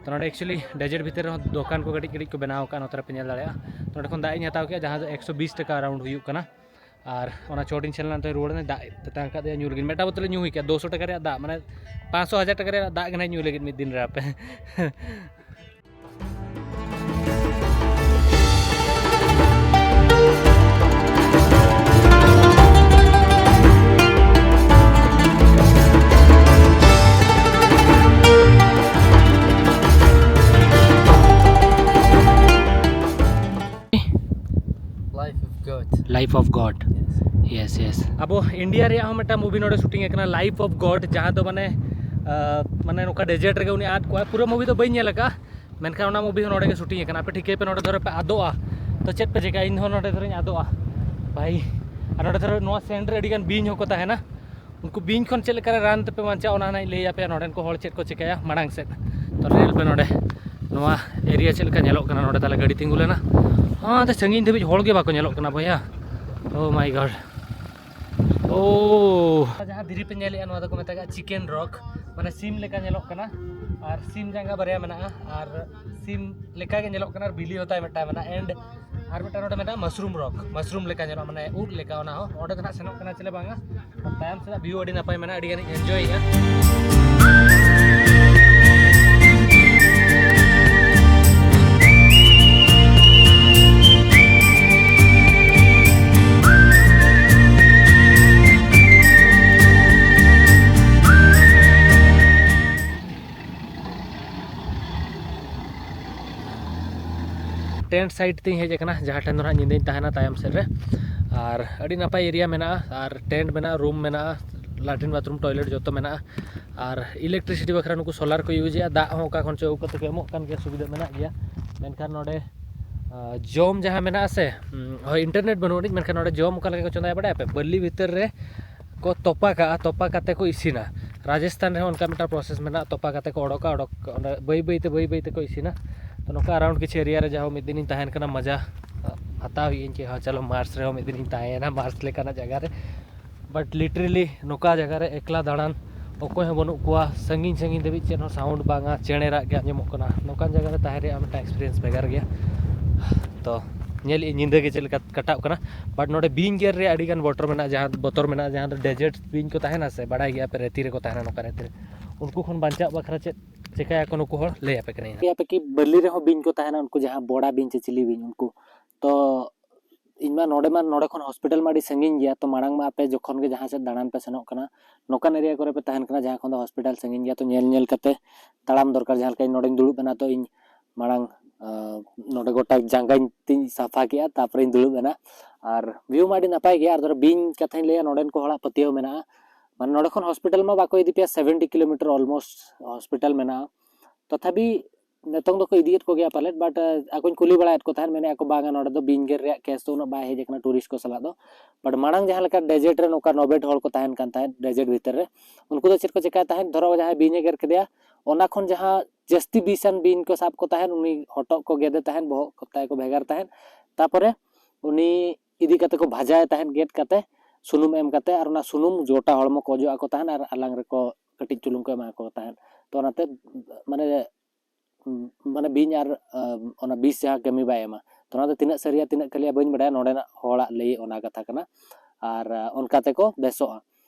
ᱛᱚ ᱱᱚᱰᱮ actually desert ᱵᱷᱤᱛᱤᱨ ᱨᱮᱦᱚᱸ ᱫᱚᱠᱟᱱ ᱠᱚ ᱠᱟᱹᱴᱤᱡ ᱠᱟᱹᱴᱤᱡ ᱠᱚ ᱵᱮᱱᱟᱣ ᱟᱠᱟᱫᱼᱟ, ᱱᱚᱛᱮ ᱨᱮᱯᱮ ᱧᱮᱞ ᱫᱟᱲᱮᱭᱟᱜᱼᱟ᱾ ᱛᱚ ᱱᱚᱸᱰᱮ ᱠᱷᱚᱱ ᱫᱟᱜ ᱤᱧ ᱦᱟᱛᱟᱣ ᱠᱮᱫᱼᱟ, ᱡᱟᱦᱟᱸ ᱫᱚ ᱮᱠᱥᱚ ᱵᱤᱥ ᱴᱟᱠᱟ around ᱦᱩᱭᱩᱜ ᱠᱟᱱᱟ᱾ ᱟᱨ ᱚᱱᱟ ᱪᱚᱴ ᱤᱧ ᱥᱮᱱ ᱞᱮᱱᱟ, ᱱᱚᱛᱮ ᱨᱩᱣᱟᱹᱲ ᱮᱱᱟ, ᱫᱟᱜ ᱮ ᱛᱮᱛᱟᱝ ᱟᱠᱟᱫ ᱫᱮᱭᱟ, ᱧᱩ ᱞᱟᱹᱜᱤᱫ ᱢᱤᱫᱴᱟᱝ ᱵᱳᱛᱚᱞ ᱧᱩ ᱦᱩᱭ ᱠᱮᱫᱼᱟ, ᱫᱩᱥᱚ ᱴᱟᱠᱟ ᱨᱮᱭᱟᱜ ᱫᱟᱜ, ᱢᱟᱱᱮ ᱯᱟᱸᱪᱥᱚ ᱦᱟᱡᱟᱨ ᱴᱟᱠᱟ ᱨᱮᱭᱟᱜ ᱫᱟᱜ ᱜᱮ ᱱᱟᱦᱟᱜ ᱧᱩ ᱞᱟᱹᱜᱤᱫ ᱢᱤᱫ ᱫᱤᱱ ᱨᱮ ᱟᱯᱮ᱾ Life of God. Life of God. Yes. Yes, yes. ᱟᱵᱚ ᱤᱱᱰᱤᱭᱟ ᱨᱮᱭᱟᱜ ᱦᱚᱸ ᱢᱤᱫᱴᱟᱝ movie ᱱᱚᱰᱮ shooting ᱟᱠᱟᱱᱟ, Life of God, ᱡᱟᱦᱟᱸ ᱫᱚ ᱢᱟᱱᱮ, ᱟᱸ, ᱢᱟᱱᱮ ᱱᱚᱝᱠᱟ desert ᱨᱮᱜᱮ ᱩᱱᱤ ᱟᱫ ᱠᱚᱣᱟ᱾ ᱯᱩᱨᱟᱹ movie ᱫᱚ ᱵᱟᱹᱧ ᱧᱮᱞ ᱟᱠᱟᱫᱼᱟ, ᱢᱮᱱᱠᱷᱟᱱ ᱚᱱᱟ movie ᱦᱚᱸ ᱱᱚᱰᱮ ᱜᱮ shooting ᱟᱠᱟᱱᱟ᱾ ᱟᱯᱮ ᱴᱷᱤᱠᱟᱹᱭ ᱯᱮ, ᱱᱚᱰᱮ ᱫᱷᱚᱨᱮ ᱯᱮ ᱟᱫᱚᱜᱼᱟ, ᱛᱚ ᱪᱮᱫ ᱯᱮ ᱪᱮᱠᱟᱭᱟ? ᱤᱧ ᱦᱚᱸ ᱱᱚᱰᱮ ᱫᱷᱚᱨᱮᱧ ᱟᱫᱚᱜᱼᱟ ᱵᱷᱟᱭ᱾ ᱟᱨ ᱱᱚᱰᱮ ᱫᱷᱚᱨᱮ ᱱᱚᱣᱟ sand ᱨᱮ ᱟᱹᱰᱤ ᱜᱟᱱ ᱵᱤᱧ ᱦᱚᱸᱠᱚ ᱛᱟᱦᱮᱱᱟ᱾ ᱩᱱᱠᱩ ᱵᱤᱧ ᱠᱷᱚᱱ ᱪᱮᱫ ᱞᱮᱠᱟᱨᱮ ᱨᱟᱱ ᱛᱮᱯᱮ ᱵᱟᱧᱪᱟᱜᱼᱟ, ᱚᱱᱟ ᱱᱟᱜ ᱤᱧ ᱞᱟᱹᱭ ᱟᱯᱮᱭᱟ᱾ ᱱᱚᱰᱮᱱ ᱠᱚ ᱦᱚᱲ ᱪᱮᱫ ᱠᱚ ᱪᱤᱠᱟᱹᱭᱟ ᱢᱟᱲᱟᱝ ᱥᱮᱫ᱾ ᱛᱚ ᱧᱮᱞ ᱯᱮ ᱱᱚᱰᱮ ᱱᱚᱣᱟ area ᱪᱮᱫ ᱞᱮᱠᱟ ᱧᱮᱞᱚᱜ ᱠᱟᱱᱟ᱾ ᱱᱚᱰᱮ ᱛᱟᱦᱞᱮ ᱜᱟᱹᱰᱤ ᱛᱤᱸᱜᱩ ᱞᱮᱱᱟ, ᱦᱟᱱᱛᱮ ᱥᱟᱺᱜᱤᱧ ᱫᱷᱟᱹᱵᱤᱡ ᱦᱚᱲ ᱜᱮ ᱵᱟᱠᱚ ᱧᱮᱞᱚᱜ ᱠᱟᱱᱟ ᱵᱚᱭᱦᱟ᱾ Oh my God, ᱳ ᱳ, ᱡᱟᱦᱟᱸ ᱫᱷᱤᱨᱤ ᱯᱮ ᱧᱮᱞᱮᱜᱼᱟ, ᱱᱚᱣᱟ ᱫᱚᱠᱚ ᱢᱮᱛᱟᱜᱼᱟ ᱪᱤᱠᱮᱱ ᱨᱚᱠ, ᱢᱟᱱᱮ ᱥᱤᱢ ᱞᱮᱠᱟ ᱧᱮᱞᱚᱜ ᱠᱟᱱᱟ᱾ ᱟᱨ ᱥᱤᱢ ᱡᱟᱸᱜᱟ ᱵᱟᱨᱭᱟ ᱢᱮᱱᱟᱜᱼᱟ, ᱟᱨ ᱥᱤᱢ ᱞᱮᱠᱟ ᱜᱮ ᱧᱮᱞᱚᱜ ᱠᱟᱱᱟ, ᱟᱨ ᱵᱤᱞᱤ ᱦᱚᱸ ᱛᱟᱭ ᱢᱤᱫᱴᱟᱝ ᱢᱮᱱᱟᱜᱼᱟ᱾ And ᱟᱨ ᱢᱤᱫᱴᱟᱝ ᱱᱚᱰᱮ ᱢᱮᱱᱟᱜᱼᱟ ᱢᱟᱥᱨᱩᱢ ᱨᱚᱠ, ᱢᱟᱥᱨᱩᱢ ᱞᱮᱠᱟ ᱧᱮᱞᱚᱜᱼᱟ, ᱢᱟᱱᱮ ᱩᱫ ᱞᱮᱠᱟ᱾ ᱚᱱᱟ ᱦᱚᱸ ᱚᱸᱰᱮ ᱫᱚ ᱱᱟᱦᱟᱜ ᱥᱮᱱᱚᱜ ᱠᱟᱱᱟ ᱪᱮᱞᱮ ᱵᱟᱝᱟ᱾ ᱛᱟᱭᱚᱢ ᱥᱮᱫᱟᱜ ᱵᱷᱤᱭᱩ ᱟᱹᱰᱤ ᱱᱟᱯᱟᱭ ᱢᱮᱱᱟᱜᱼᱟ, ᱟᱹᱰᱤ ᱜᱟᱱᱤᱧ ᱮᱱᱡᱚᱭᱮᱜᱼᱟ᱾ ᱴᱮᱱᱴ ᱥᱟᱭᱤᱴ ᱛᱮᱧ ᱦᱮᱡ ᱟᱠᱟᱱᱟ, ᱡᱟᱦᱟᱸ ᱴᱷᱮᱱ ᱫᱚ ᱱᱟᱦᱟᱜ ᱧᱤᱫᱟᱹᱧ ᱛᱟᱦᱮᱱᱟ ᱛᱟᱭᱚᱢ ᱥᱮᱫ ᱨᱮ᱾ ᱟᱨ ᱟᱹᱰᱤ ᱱᱟᱯᱟᱭ ᱮᱨᱤᱭᱟ ᱢᱮᱱᱟᱜᱼᱟ, ᱟᱨ ᱴᱮᱱᱴ ᱢᱮᱱᱟᱜᱼᱟ, ᱨᱩᱢ ᱢᱮᱱᱟᱜᱼᱟ, ᱞᱟᱴᱨᱤᱱ ᱵᱟᱛᱷᱨᱩᱢ ᱴᱚᱭᱞᱮᱴ ᱡᱚᱛᱚ ᱢᱮᱱᱟᱜᱼᱟ᱾ ᱟᱨ ᱤᱞᱮᱠᱴᱨᱤᱥᱤᱴᱤ ᱵᱟᱠᱷᱨᱟ ᱱᱩᱠᱩ ᱥᱳᱞᱟᱨ ᱠᱚ ᱤᱭᱩᱡᱽ ᱮᱫᱼᱟ, ᱫᱟᱜ ᱦᱚᱸ ᱚᱠᱟ ᱠᱷᱚᱱ ᱪᱚ ᱟᱹᱜᱩ ᱠᱟᱛᱮ ᱠᱚ ᱮᱢᱚᱜ ᱠᱟᱱ ᱜᱮᱭᱟ, ᱥᱩᱵᱤᱫᱷᱟ ᱢᱮᱱᱟᱜ ᱜᱮᱭᱟ᱾ ᱢᱮᱱᱠᱷᱟᱱ ᱱᱚᱰᱮ ᱟᱸ, ᱡᱚᱢ ᱡᱟᱦᱟᱸ ᱢᱮᱱᱟᱜᱼᱟ ᱥᱮ, ᱩᱸ, ᱦᱳᱭ, ᱤᱱᱴᱟᱨᱱᱮᱴ ᱵᱟᱹᱱᱩᱜ ᱟᱹᱱᱤᱡ, ᱢᱮᱱᱠᱷᱟᱱ ᱱᱚᱰᱮ ᱡᱚᱢ ᱚᱠᱟ ᱞᱮᱠᱟ ᱠᱚ ᱪᱚᱸᱫᱟᱭᱟ ᱵᱟᱰᱟᱭ ᱟᱯᱮ? ᱵᱟᱹᱞᱤ ᱵᱷᱤᱛᱟᱹᱨ ᱨᱮ ᱠᱚ ᱛᱚᱯᱟ ᱠᱟᱜᱼᱟ, ᱛᱚᱯᱟ ᱠᱟᱛᱮ ᱠᱚ ᱤᱥᱤᱱᱟ᱾ ᱨᱟᱡᱚᱥᱛᱷᱟᱱ ᱨᱮᱦᱚᱸ ᱚᱱᱠᱟ ᱢᱤᱫᱴᱟᱝ ᱯᱨᱚᱥᱮᱥ ᱢᱮᱱᱟᱜᱼᱟ, ᱛᱚᱯᱟ ᱠᱟᱛᱮ ᱠᱚ ᱚᱰᱚᱠᱟ, ᱚᱰᱚᱠ ᱚᱸᱰᱮ ᱵᱟᱹᱭ ᱵᱟᱹᱭ ᱛᱮ, ᱵᱟᱹᱭ ᱵᱟᱹᱭ ᱛᱮᱠᱚ ᱤᱥᱤᱱᱟ᱾ ᱛᱚ, ᱱᱚᱝᱠᱟ ᱟᱨᱟᱣᱩᱱᱰ ᱠᱤᱪᱷᱩ ᱮᱨᱤᱭᱟ ᱨᱮ ᱡᱟᱦᱟᱸ ᱢᱤᱫ ᱫᱤᱱᱤᱧ ᱛᱟᱦᱮᱱ ᱠᱟᱱᱟ, ᱢᱟᱡᱟ ᱦᱟᱛᱟᱣ ᱦᱩᱭᱩᱜ ᱟᱹᱧ ᱪᱮᱫ ᱦᱚᱸ᱾ ᱪᱚᱞᱚ, ᱢᱟᱨᱥ ᱨᱮᱦᱚᱸ ᱢᱤᱫ ᱫᱤᱱᱤᱧ ᱛᱟᱦᱮᱸᱭᱮᱱᱟ, ᱢᱟᱨᱥ ᱞᱮᱠᱟᱱᱟᱜ ᱡᱟᱭᱜᱟ ᱨᱮ᱾ But literally ᱱᱚᱝᱠᱟ ᱡᱟᱭᱜᱟ ᱨᱮ ᱮᱠᱞᱟ ᱫᱟᱬᱟᱱ, ᱚᱠᱚᱭ ᱦᱚᱸ ᱵᱟᱹᱱᱩᱜ ᱠᱚᱣᱟ, ᱥᱟᱺᱜᱤᱧ ᱥᱟᱺᱜᱤᱧ ᱫᱷᱟᱹᱵᱤᱡ ᱪᱮᱫ ᱦᱚᱸ ᱥᱟᱣᱩᱱᱰ ᱵᱟᱝᱟ, ᱪᱮᱬᱮ ᱨᱟᱜ ᱜᱮ ᱟᱸᱡᱚᱢᱚᱜ ᱠᱟᱱᱟ᱾ ᱱᱚᱝᱠᱟᱱ ᱡᱟᱭᱜᱟ ᱨᱮ ᱛᱟᱦᱮᱸ ᱨᱮᱭᱟᱜ ᱢᱤᱫᱴᱟᱝ ᱮᱠᱥᱯᱤᱨᱤᱭᱮᱱᱥ ᱵᱷᱮᱜᱟᱨ ᱜᱮᱭᱟ᱾ ᱛᱚ, ᱧᱮᱞᱮᱫ ᱟᱹᱧ ᱧᱤᱫᱟᱹ ᱜᱮ ᱪᱮᱫ ᱞᱮᱠᱟ ᱠᱟᱴᱟᱜ ᱠᱟᱱᱟ᱾ But ᱱᱚᱰᱮ ᱵᱤᱧ ᱜᱮᱨ ᱨᱮᱭᱟᱜ ᱟᱹᱰᱤ ᱜᱟᱱ ᱵᱚᱛᱚᱨ ᱢᱮᱱᱟᱜᱼᱟ, ᱡᱟᱦᱟᱸ ᱵᱚᱛᱚᱨ ᱢᱮᱱᱟᱜᱼᱟ, ᱡᱟᱦᱟᱸ ᱫᱚ ᱰᱮᱡᱟᱨᱴ ᱵᱤᱧ ᱠᱚ ᱛᱟᱦᱮᱱᱟ ᱥᱮ, ᱵᱟᱲᱟᱭ ᱜᱮᱭᱟ ᱯᱮ, ᱨᱮᱛᱤ ᱨᱮᱠᱚ ᱛᱟᱦᱮᱱᱟ ᱱᱚᱝᱠᱟ ᱨᱮᱛᱤ ᱨᱮ᱾ ᱩᱱᱠᱩ ᱠᱷᱚᱱ ᱵᱟᱧᱪᱟᱜ ᱵᱟᱠᱷᱨᱟ ᱪᱮᱫ ᱪᱮᱠᱟᱭᱟᱠᱚ ᱱᱩᱠᱩ ᱦᱚᱲ, ᱞᱟᱹᱭ ᱟᱯᱮ ᱠᱟᱹᱱᱟᱹᱧ ᱦᱟᱸᱜ᱾ ᱞᱟᱹᱭ ᱟᱯᱮ ᱠᱤ ᱵᱟᱹᱞᱤ ᱨᱮᱦᱚᱸ ᱵᱤᱧ ᱠᱚ ᱛᱟᱦᱮᱱᱟ, ᱩᱱᱠᱩ ᱡᱟᱦᱟᱸ ᱵᱚᱲᱟ ᱵᱤᱧ ᱪᱮ ᱪᱤᱞᱤ ᱵᱤᱧ ᱩᱱᱠᱩ? ᱛᱚ, ᱤᱧ ᱢᱟ ᱱᱚᱰᱮ ᱢᱟ, ᱱᱚᱰᱮ ᱠᱷᱚᱱ ᱦᱚᱥᱯᱤᱴᱟᱞ ᱢᱟ ᱟᱹᱰᱤ ᱥᱟᱺᱜᱤᱧ ᱜᱮᱭᱟ᱾ ᱛᱚ, ᱢᱟᱲᱟᱝ ᱢᱟ ᱟᱯᱮ ᱡᱚᱠᱷᱚᱱ ᱜᱮ ᱡᱟᱦᱟᱸ ᱥᱮᱫ ᱫᱟᱬᱟᱱ ᱯᱮ ᱥᱮᱱᱚᱜ ᱠᱟᱱᱟ, ᱱᱚᱝᱠᱟᱱ ᱮᱨᱤᱭᱟ ᱠᱚᱨᱮ ᱯᱮ ᱛᱟᱦᱮᱱ ᱠᱟᱱᱟ ᱡᱟᱦᱟᱸ ᱠᱷᱚᱱ ᱫᱚ ᱦᱚᱥᱯᱤᱴᱟᱞ ᱥᱟᱺᱜᱤᱧ ᱜᱮᱭᱟ, ᱛᱚ ᱧᱮᱞ ᱧᱮᱞ ᱠᱟᱛᱮ ᱛᱟᱲᱟᱢ ᱫᱚᱨᱠᱟᱨ᱾ ᱡᱟᱦᱟᱸ ᱞᱮᱠᱟ ᱤᱧ ᱱᱚᱰᱮᱧ ᱫᱩᱲᱩᱵ ᱮᱱᱟ, ᱛᱚ ᱤᱧ ᱢᱟᱲᱟᱝ, ᱟᱸ, ᱱᱚᱰᱮ ᱜᱚᱴᱟ ᱡᱟᱸᱜᱟᱧ ᱛᱤᱧ ᱥᱟᱯᱷᱟ ᱠᱮᱜᱼᱟ, ᱛᱟᱨᱯᱚᱨᱮᱧ ᱫᱩᱲᱩᱵ ᱮᱱᱟ᱾ ᱟᱨ ᱵᱷᱤᱭᱩ ᱢᱟ ᱟᱹᱰᱤ ᱱᱟᱯᱟᱭ ᱜᱮᱭᱟ᱾ ᱟᱨ ᱫᱷᱚᱨᱚ ᱵᱤᱧ ᱠᱟᱛᱷᱟᱧ ᱞᱟᱹᱭᱟ, ᱱᱚᱰᱮᱱ ᱠᱚ ᱦᱚᱲᱟᱜ ᱯᱟᱹᱛᱭᱟᱹᱣ ᱢᱮᱱᱟᱜᱼᱟ, ᱢᱟᱱᱮ ᱱᱚᱰᱮ ᱠᱷᱚᱱ ᱦᱚᱥᱯᱤᱴᱟᱞ ᱢᱟ ᱵᱟᱠᱚ ᱤᱫᱤ ᱯᱮᱭᱟ, ᱥᱮᱵᱷᱮᱱᱴᱤ ᱠᱤᱞᱳᱢᱤᱴᱟᱨ ᱚᱞᱢᱳᱥᱴ ᱦᱚᱥᱯᱤᱴᱟᱞ ᱢᱮᱱᱟᱜᱼᱟ᱾ ᱛᱚᱛᱷᱟᱯᱤ ᱱᱤᱛᱚᱝ ᱫᱚᱠᱚ ᱤᱫᱤᱭᱮᱫ ᱠᱚᱜᱮᱭᱟ ᱯᱟᱞᱮᱫ, but, ᱟᱸ, ᱟᱠᱚᱧ ᱠᱩᱞᱤ ᱵᱟᱲᱟᱭᱮᱫ ᱠᱚ ᱛᱟᱦᱮᱸᱫ, ᱢᱮᱱᱮᱫ ᱟᱠᱚ, "ᱵᱟᱝᱟ, ᱱᱚᱰᱮ ᱫᱚ ᱵᱤᱧ ᱜᱮᱨ ᱨᱮᱭᱟᱜ ᱠᱮᱥ ᱫᱚ ᱩᱱᱟᱹᱜ ᱵᱟᱭ ᱦᱮᱡ ᱟᱠᱟᱱᱟ ᱴᱩᱨᱤᱥᱴ ᱠᱚ ᱥᱟᱞᱟᱜ ᱫᱚ, but ᱢᱟᱲᱟᱝ ᱡᱟᱦᱟᱸ ᱞᱮᱠᱟ ᱰᱮᱡᱟᱨᱴ ᱨᱮ ᱱᱚᱝᱠᱟ ᱱᱚᱵᱮᱴ ᱦᱚᱲ ᱠᱚ ᱛᱟᱦᱮᱱ ᱠᱟᱱ ᱛᱟᱦᱮᱸᱫ ᱰᱮᱡᱟᱨᱴ ᱵᱷᱤᱛᱤᱨ ᱨᱮ, ᱩᱱᱠᱩ ᱫᱚ ᱪᱮᱫ ᱠᱚ ᱪᱮᱠᱟᱭ ᱛᱟᱦᱮᱸᱫ, ᱫᱷᱚᱨᱚ ᱡᱟᱦᱟᱸᱭ ᱵᱤᱧ ᱮ ᱜᱮᱨ ᱠᱮᱫᱮᱭᱟ, ᱚᱱᱟ ᱠᱷᱚᱱ ᱡᱟᱦᱟᱸ ᱡᱟᱹᱥᱛᱤ ᱵᱤᱥᱟᱱ ᱵᱤᱧ ᱠᱚ ᱥᱟᱵ ᱠᱚ ᱛᱟᱦᱮᱸᱫ, ᱩᱱᱤ ᱦᱚᱴᱚᱜ ᱠᱚ ᱜᱮᱫᱮ ᱛᱟᱦᱮᱸᱫ, ᱵᱚᱦᱚᱜ ᱠᱚ ᱛᱟᱭ ᱠᱚ ᱵᱷᱮᱜᱟᱨ ᱛᱟᱦᱮᱸᱫ, ᱛᱟᱯᱚᱨᱮ ᱩᱱᱤ ᱤᱫᱤ ᱠᱟᱛᱮ ᱠᱚ ᱵᱷᱟᱡᱟᱭ ᱛᱟᱦᱮᱸᱫ ᱜᱮᱫ ᱠᱟᱛᱮ, ᱥᱩᱱᱩᱢ ᱮᱢ ᱠᱟᱛᱮ ᱟᱨ ᱚᱱᱟ ᱥᱩᱱᱩᱢ ᱜᱚᱴᱟ ᱦᱚᱲᱢᱚ ᱠᱚ ᱚᱡᱚᱜ ᱟᱠᱚ ᱛᱟᱦᱮᱸᱫ ᱟᱨ ᱟᱞᱟᱝ ᱨᱮᱠᱚ ᱠᱟᱹᱴᱤᱡ ᱪᱩᱞᱩᱝ ᱠᱚ ᱮᱢᱟ ᱠᱚ ᱛᱟᱦᱮᱸᱫ᱾ ᱛᱚ ᱚᱱᱟᱛᱮ ᱢᱟᱱᱮ ᱢᱟᱱᱮ ᱵᱤᱧ ᱟᱨ ᱚᱱᱟ ᱵᱤᱥ ᱡᱟᱦᱟᱸ ᱠᱟᱹᱢᱤ ᱵᱟᱭ ᱮᱢᱟ᱾ ᱛᱚ ᱚᱱᱟ ᱫᱚ ᱛᱤᱱᱟᱹᱜ ᱥᱟᱹᱨᱤᱭᱟ ᱛᱤᱱᱟᱹᱜ ᱠᱷᱟᱹᱞᱤᱭᱟ ᱵᱟᱹᱧ ᱵᱟᱲᱟᱭᱟ, ᱱᱚᱰᱮᱱᱟᱜ ᱦᱚᱲᱟᱜ ᱞᱟᱹᱭ ᱚᱱᱟ ᱠᱟᱛᱷᱟ ᱠᱟᱱᱟ᱾ ᱟᱨ ᱚᱱᱠᱟ ᱛᱮᱠᱚ ᱵᱮᱥᱚᱜᱼᱟ᱾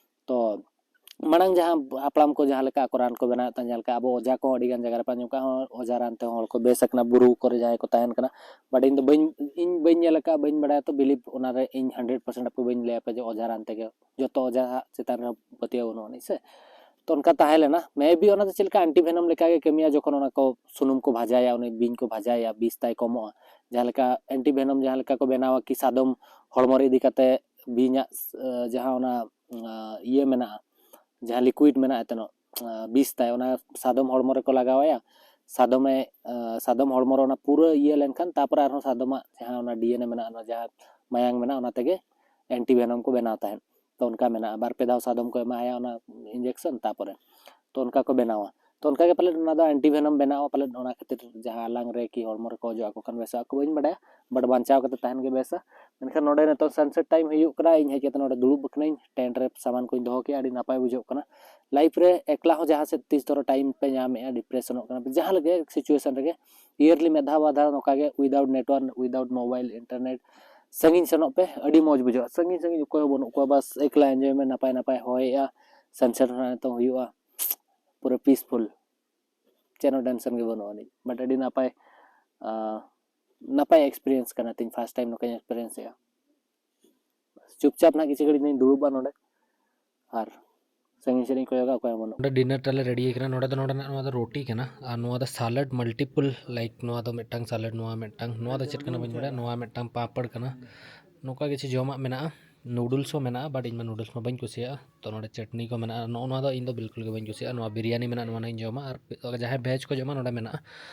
ᱛᱚ ᱢᱟᱲᱟᱝ ᱡᱟᱦᱟᱸ ᱦᱟᱯᱲᱟᱢ ᱠᱚ ᱡᱟᱦᱟᱸ ᱞᱮᱠᱟ ᱟᱠᱚ ᱨᱟᱱ ᱠᱚ ᱵᱮᱱᱟᱣᱮᱫ ᱛᱟᱦᱮᱸ, ᱡᱟᱦᱟᱸ ᱞᱮᱠᱟ ᱟᱵᱚ ᱚᱡᱷᱟ ᱠᱚᱦᱚᱸ ᱟᱹᱰᱤ ᱜᱟᱱ ᱡᱟᱭᱜᱟ ᱨᱮ ᱯᱮ ᱟᱸᱡᱚᱢ ᱠᱟᱜᱼᱟ, ᱦᱚᱸ ᱚᱡᱷᱟ ᱨᱟᱱ ᱛᱮᱦᱚᱸ ᱦᱚᱲ ᱠᱚ ᱵᱮᱥ ᱟᱠᱟᱱᱟ, ᱵᱩᱨᱩ ᱠᱚᱨᱮ ᱡᱟᱦᱟᱸᱭ ᱠᱚ ᱛᱟᱦᱮᱱ ᱠᱟᱱᱟ᱾ But ᱤᱧ ᱫᱚ ᱵᱟᱹᱧ ᱤᱧ ᱵᱟᱹᱧ ᱧᱮᱞ ᱟᱠᱟᱫᱼᱟ, ᱵᱟᱹᱧ ᱵᱟᱲᱟᱭᱟ᱾ ᱛᱚ ᱵᱤᱞᱤᱵᱷ ᱚᱱᱟᱨᱮ ᱤᱧ ᱦᱟᱱᱰᱨᱮᱰ ᱯᱟᱨᱥᱮᱱᱴ ᱟᱯᱮ ᱵᱟᱹᱧ ᱞᱟᱹᱭ ᱟᱯᱮ ᱡᱮ ᱚᱡᱷᱟ ᱨᱟᱱ ᱛᱮᱜᱮ ᱡᱚᱛᱚ ᱚᱡᱷᱟ ᱪᱮᱛᱟᱱ ᱨᱮ ᱯᱟᱹᱛᱭᱟᱹᱣ ᱵᱟᱹᱱᱩᱜ ᱟᱹᱱᱤᱡ ᱥᱮ᱾ ᱛᱚ ᱚᱱᱠᱟ ᱛᱟᱦᱮᱸ ᱞᱮᱱᱟ᱾ Maybe ᱚᱱᱟ ᱫᱚ ᱪᱮᱫ ᱞᱮᱠᱟ ᱮᱱᱴᱤ ᱵᱷᱮᱱᱚᱢ ᱞᱮᱠᱟᱜᱮ ᱠᱟᱹᱢᱤᱭᱟ, ᱡᱚᱠᱷᱚᱱ ᱚᱱᱟ ᱠᱚ ᱥᱩᱱᱩᱢ ᱠᱚ ᱵᱷᱟᱡᱟᱭᱟ, ᱩᱱᱤ ᱵᱤᱧ ᱠᱚ ᱵᱷᱟᱡᱟᱭᱟ, ᱵᱤᱥ ᱛᱟᱭ ᱠᱚᱢᱚᱜᱼᱟ᱾ ᱡᱟᱦᱟᱸ ᱞᱮᱠᱟ ᱮᱱᱴᱤ ᱵᱷᱮᱱᱚᱢ ᱡᱟᱦᱟᱸ ᱞᱮᱠᱟ ᱠᱚ ᱵᱮᱱᱟᱣᱟ ᱠᱤ ᱥᱟᱫᱚᱢ ᱦᱚᱲᱢᱚ ᱨᱮ ᱤᱫᱤ ᱠᱟᱛᱮ ᱵᱤᱧᱟᱜ ᱡᱟᱦᱟᱸ ᱚᱱᱟ ᱤᱭᱟᱹ ᱢᱮᱱᱟᱜᱼᱟ, ᱡᱟᱦᱟᱸ ᱞᱤᱠᱩᱭᱤᱰ ᱢᱮᱱᱟᱜᱼᱟ ᱮᱛᱮᱱᱚᱜ ᱵᱤᱥ ᱛᱟᱭ, ᱚᱱᱟ ᱥᱟᱫᱚᱢ ᱦᱚᱲᱢᱚ ᱨᱮᱠᱚ ᱞᱟᱜᱟᱣᱟᱭᱟ᱾ ᱥᱟᱫᱚᱢᱮ ᱥᱟᱫᱚᱢ ᱦᱚᱲᱢᱚ ᱨᱮ ᱚᱱᱟ ᱯᱩᱨᱟᱹ ᱤᱭᱟᱹ ᱞᱮᱱᱠᱷᱟᱱ ᱛᱟᱨᱯᱚᱨᱮ ᱟᱨᱦᱚᱸ ᱥᱟᱫᱚᱢᱟᱜ ᱡᱟᱦᱟᱸ ᱚᱱᱟ ᱰᱤ ᱮᱱ ᱮ ᱢᱮᱱᱟᱜᱼᱟ, ᱚᱱᱟ ᱡᱟᱦᱟᱸ ᱢᱟᱭᱟᱝ ᱢᱮᱱᱟᱜᱼᱟ, ᱚᱱᱟ ᱛᱮᱜᱮ ᱮᱱᱴᱤ ᱵᱷᱮᱱᱚᱢ ᱠᱚ ᱵᱮᱱᱟᱣ ᱛᱟᱦᱮᱸᱫ᱾ ᱛᱚ ᱚᱱᱠᱟ ᱢᱮᱱᱟᱜᱼᱟ, ᱵᱟᱨ ᱯᱮ ᱫᱷᱟᱣ ᱥᱟᱫᱚᱢ ᱠᱚ ᱮᱢᱟᱭᱟ ᱚᱱᱟ ᱤᱧᱡᱮᱠᱥᱚᱱ, ᱛᱟᱨᱯᱚᱨᱮ ᱛᱚ ᱚᱱᱠᱟ ᱠᱚ ᱵᱮᱱᱟᱣᱟ᱾ ᱛᱚ ᱚᱱᱠᱟ ᱜᱮ ᱯᱟᱞᱮᱫ ᱚᱱᱟ ᱫᱚ ᱮᱱᱴᱤ ᱵᱷᱮᱱᱚᱢ ᱵᱮᱱᱟᱣᱟ ᱯᱟᱞᱮᱫ, ᱚᱱᱟ ᱠᱷᱟᱹᱛᱤᱨ ᱡᱟᱦᱟᱸ ᱟᱞᱟᱝ ᱨᱮ ᱠᱤ ᱦᱚᱲᱢᱚ ᱨᱮᱠᱚ ᱚᱡᱚᱜ ᱟᱠᱚ ᱠᱷᱟᱱ ᱵᱮᱥᱚᱜ ᱟᱠᱚ ᱵᱟᱹᱧ ᱵᱟᱰᱟᱭᱟ, but ᱵᱟᱧᱪᱟᱣ ᱠᱟᱛᱮ ᱛᱟᱦᱮᱱ ᱜᱮ ᱵᱮᱥᱟ᱾ ᱢᱮᱱᱠᱷᱟᱱ ᱱᱚᱰᱮ ᱱᱤᱛᱚᱜ sunset time ᱦᱩᱭᱩᱜ ᱠᱟᱱᱟ, ᱤᱧ ᱦᱮᱡ ᱠᱟᱛᱮ ᱱᱚᱰᱮ ᱫᱩᱲᱩᱵ ᱟᱠᱟᱱᱟᱹᱧ, ᱴᱮᱱᱴ ᱨᱮ ᱥᱟᱢᱟᱱ ᱠᱚᱧ ᱫᱚᱦᱚ ᱠᱮᱫᱼᱟ, ᱟᱹᱰᱤ ᱱᱟᱯᱟᱭ ᱵᱩᱡᱷᱟᱹᱜ ᱠᱟᱱᱟ᱾ ᱞᱟᱭᱤᱯᱷ ᱨᱮ ᱮᱠᱞᱟ ᱦᱚᱸ ᱡᱟᱦᱟᱸ ᱥᱮᱫ ᱛᱤᱥ ᱫᱷᱚᱨᱚ ᱴᱟᱭᱤᱢ ᱯᱮ ᱧᱟᱢᱮᱫᱼᱟ, ᱰᱤᱯᱨᱮᱥᱚᱱᱚᱜ ᱠᱟᱱᱟ ᱯᱮ, ᱡᱟᱦᱟᱸ ᱞᱮᱠᱟ ᱥᱤᱪᱩᱭᱮᱥᱚᱱ ᱨᱮᱜᱮ ᱤᱭᱟᱨᱞᱤ ᱢᱤᱫ ᱫᱷᱟᱣ ᱵᱟᱨ ᱫᱷᱟᱣ ᱱᱚᱝᱠᱟ ᱜᱮ without network, without mobile, internet ᱥᱟᱺᱜᱤᱧ ᱥᱮᱱᱚᱜ ᱯᱮ, ᱟᱹᱰᱤ ᱢᱚᱡᱽ ᱵᱩᱡᱷᱟᱹᱜᱼᱟ᱾ ᱥᱟᱺᱜᱤᱧ ᱥᱟᱺᱜᱤᱧ ᱚᱠᱚᱭ ᱦᱚᱸ ᱵᱟᱹᱱᱩᱜ ᱠᱚᱣᱟ, ᱵᱟᱥ ᱮᱠᱞᱟ ᱮᱱᱡᱚᱭ ᱢᱮ, ᱱᱟᱯᱟᱭ ᱱᱟᱯᱟᱭ ᱦᱚᱭᱮᱜᱼᱟ, sunset ᱦᱚᱸ ᱱᱤᱛᱚᱝ ᱦᱩᱭᱩᱜᱼᱟ, ᱯᱩᱨᱟᱹ peaceful, ᱪᱮᱫ ᱦᱚᱸ ᱴᱮᱱᱥᱚᱱ ᱜᱮ ᱵᱟᱹᱱᱩᱜ ᱟᱹᱱᱤᱡ᱾ But ᱟᱹᱰᱤ ᱱᱟᱯᱟᱭ, ᱟᱸ, ᱱᱟᱯᱟᱭ experience ᱠᱟᱱᱟ ᱛᱤᱧ, first time ᱱᱚᱝᱠᱟᱧ experience ᱮᱜᱼᱟ᱾ ᱪᱩᱯᱪᱟᱯ ᱱᱟᱜ ᱠᱤᱪᱷᱩ ᱜᱷᱟᱹᱲᱤᱡ ᱫᱚᱧ ᱫᱩᱲᱩᱵᱼᱟ ᱱᱚᱰᱮ ᱟᱨ ᱥᱟᱺᱜᱤᱧ ᱥᱮᱫ ᱤᱧ ᱠᱚᱭᱚᱜᱟ, ᱚᱠᱚᱭ ᱦᱚᱸ ᱵᱟᱹᱱᱩᱜ᱾ ᱱᱚᱰᱮ ᱰᱤᱱᱟᱨ ᱛᱟᱞᱮ ᱨᱮᱰᱤ ᱟᱠᱟᱱᱟ᱾ ᱱᱚᱰᱮ ᱫᱚ, ᱱᱚᱰᱮᱱᱟᱜ ᱱᱚᱣᱟ ᱫᱚ ᱨᱩᱴᱤ ᱠᱟᱱᱟ ᱟᱨ ᱱᱚᱣᱟ ᱫᱚ salad multiple, like ᱱᱚᱣᱟ ᱫᱚ ᱢᱤᱫᱴᱟᱝ salad, ᱱᱚᱣᱟ ᱢᱤᱫᱴᱟᱝ, ᱱᱚᱣᱟ ᱫᱚ ᱪᱮᱫ ᱠᱟᱱᱟ ᱵᱟᱹᱧ ᱵᱟᱲᱟᱭᱟ, ᱱᱚᱣᱟ ᱢᱤᱫᱴᱟᱝ ᱯᱟᱯᱟᱲ ᱠᱟᱱᱟ᱾ ᱱᱚᱝᱠᱟ ᱠᱤᱪᱷᱩ ᱡᱚᱢᱟᱜ ᱢᱮᱱᱟᱜᱼᱟ, ᱱᱩᱰᱩᱞᱥ ᱦᱚᱸ ᱢᱮᱱᱟᱜᱼᱟ, but ᱤᱧ ᱢᱟ ᱱᱩᱰᱩᱞᱥ ᱢᱟ ᱵᱟᱹᱧ ᱠᱩᱥᱤᱭᱟᱜᱼᱟ᱾ ᱛᱚ ᱱᱚᱰᱮ ᱪᱟᱴᱱᱤ ᱠᱚ ᱢᱮᱱᱟᱜᱼᱟ, ᱱᱚᱜᱼᱚ ᱱᱚᱣᱟ ᱫᱚ ᱤᱧ ᱫᱚ ᱵᱤᱞᱠᱩᱞ ᱜᱮ ᱵᱟᱹᱧ ᱠᱩᱥᱤᱭᱟᱜᱼᱟ᱾ ᱱᱚᱣᱟ ᱵᱤᱨᱭᱟᱱᱤ ᱢᱮᱱᱟᱜᱼᱟ, ᱱᱚᱣᱟ ᱱᱟᱜ ᱤᱧ ᱡᱚᱢᱟ, ᱟᱨ ᱡᱟᱦᱟᱸᱭ ᱵᱷᱮᱡᱽ ᱠᱚ ᱡᱚᱢᱟ ᱱᱚᱰᱮ ᱢᱮᱱᱟᱜᱼᱟ᱾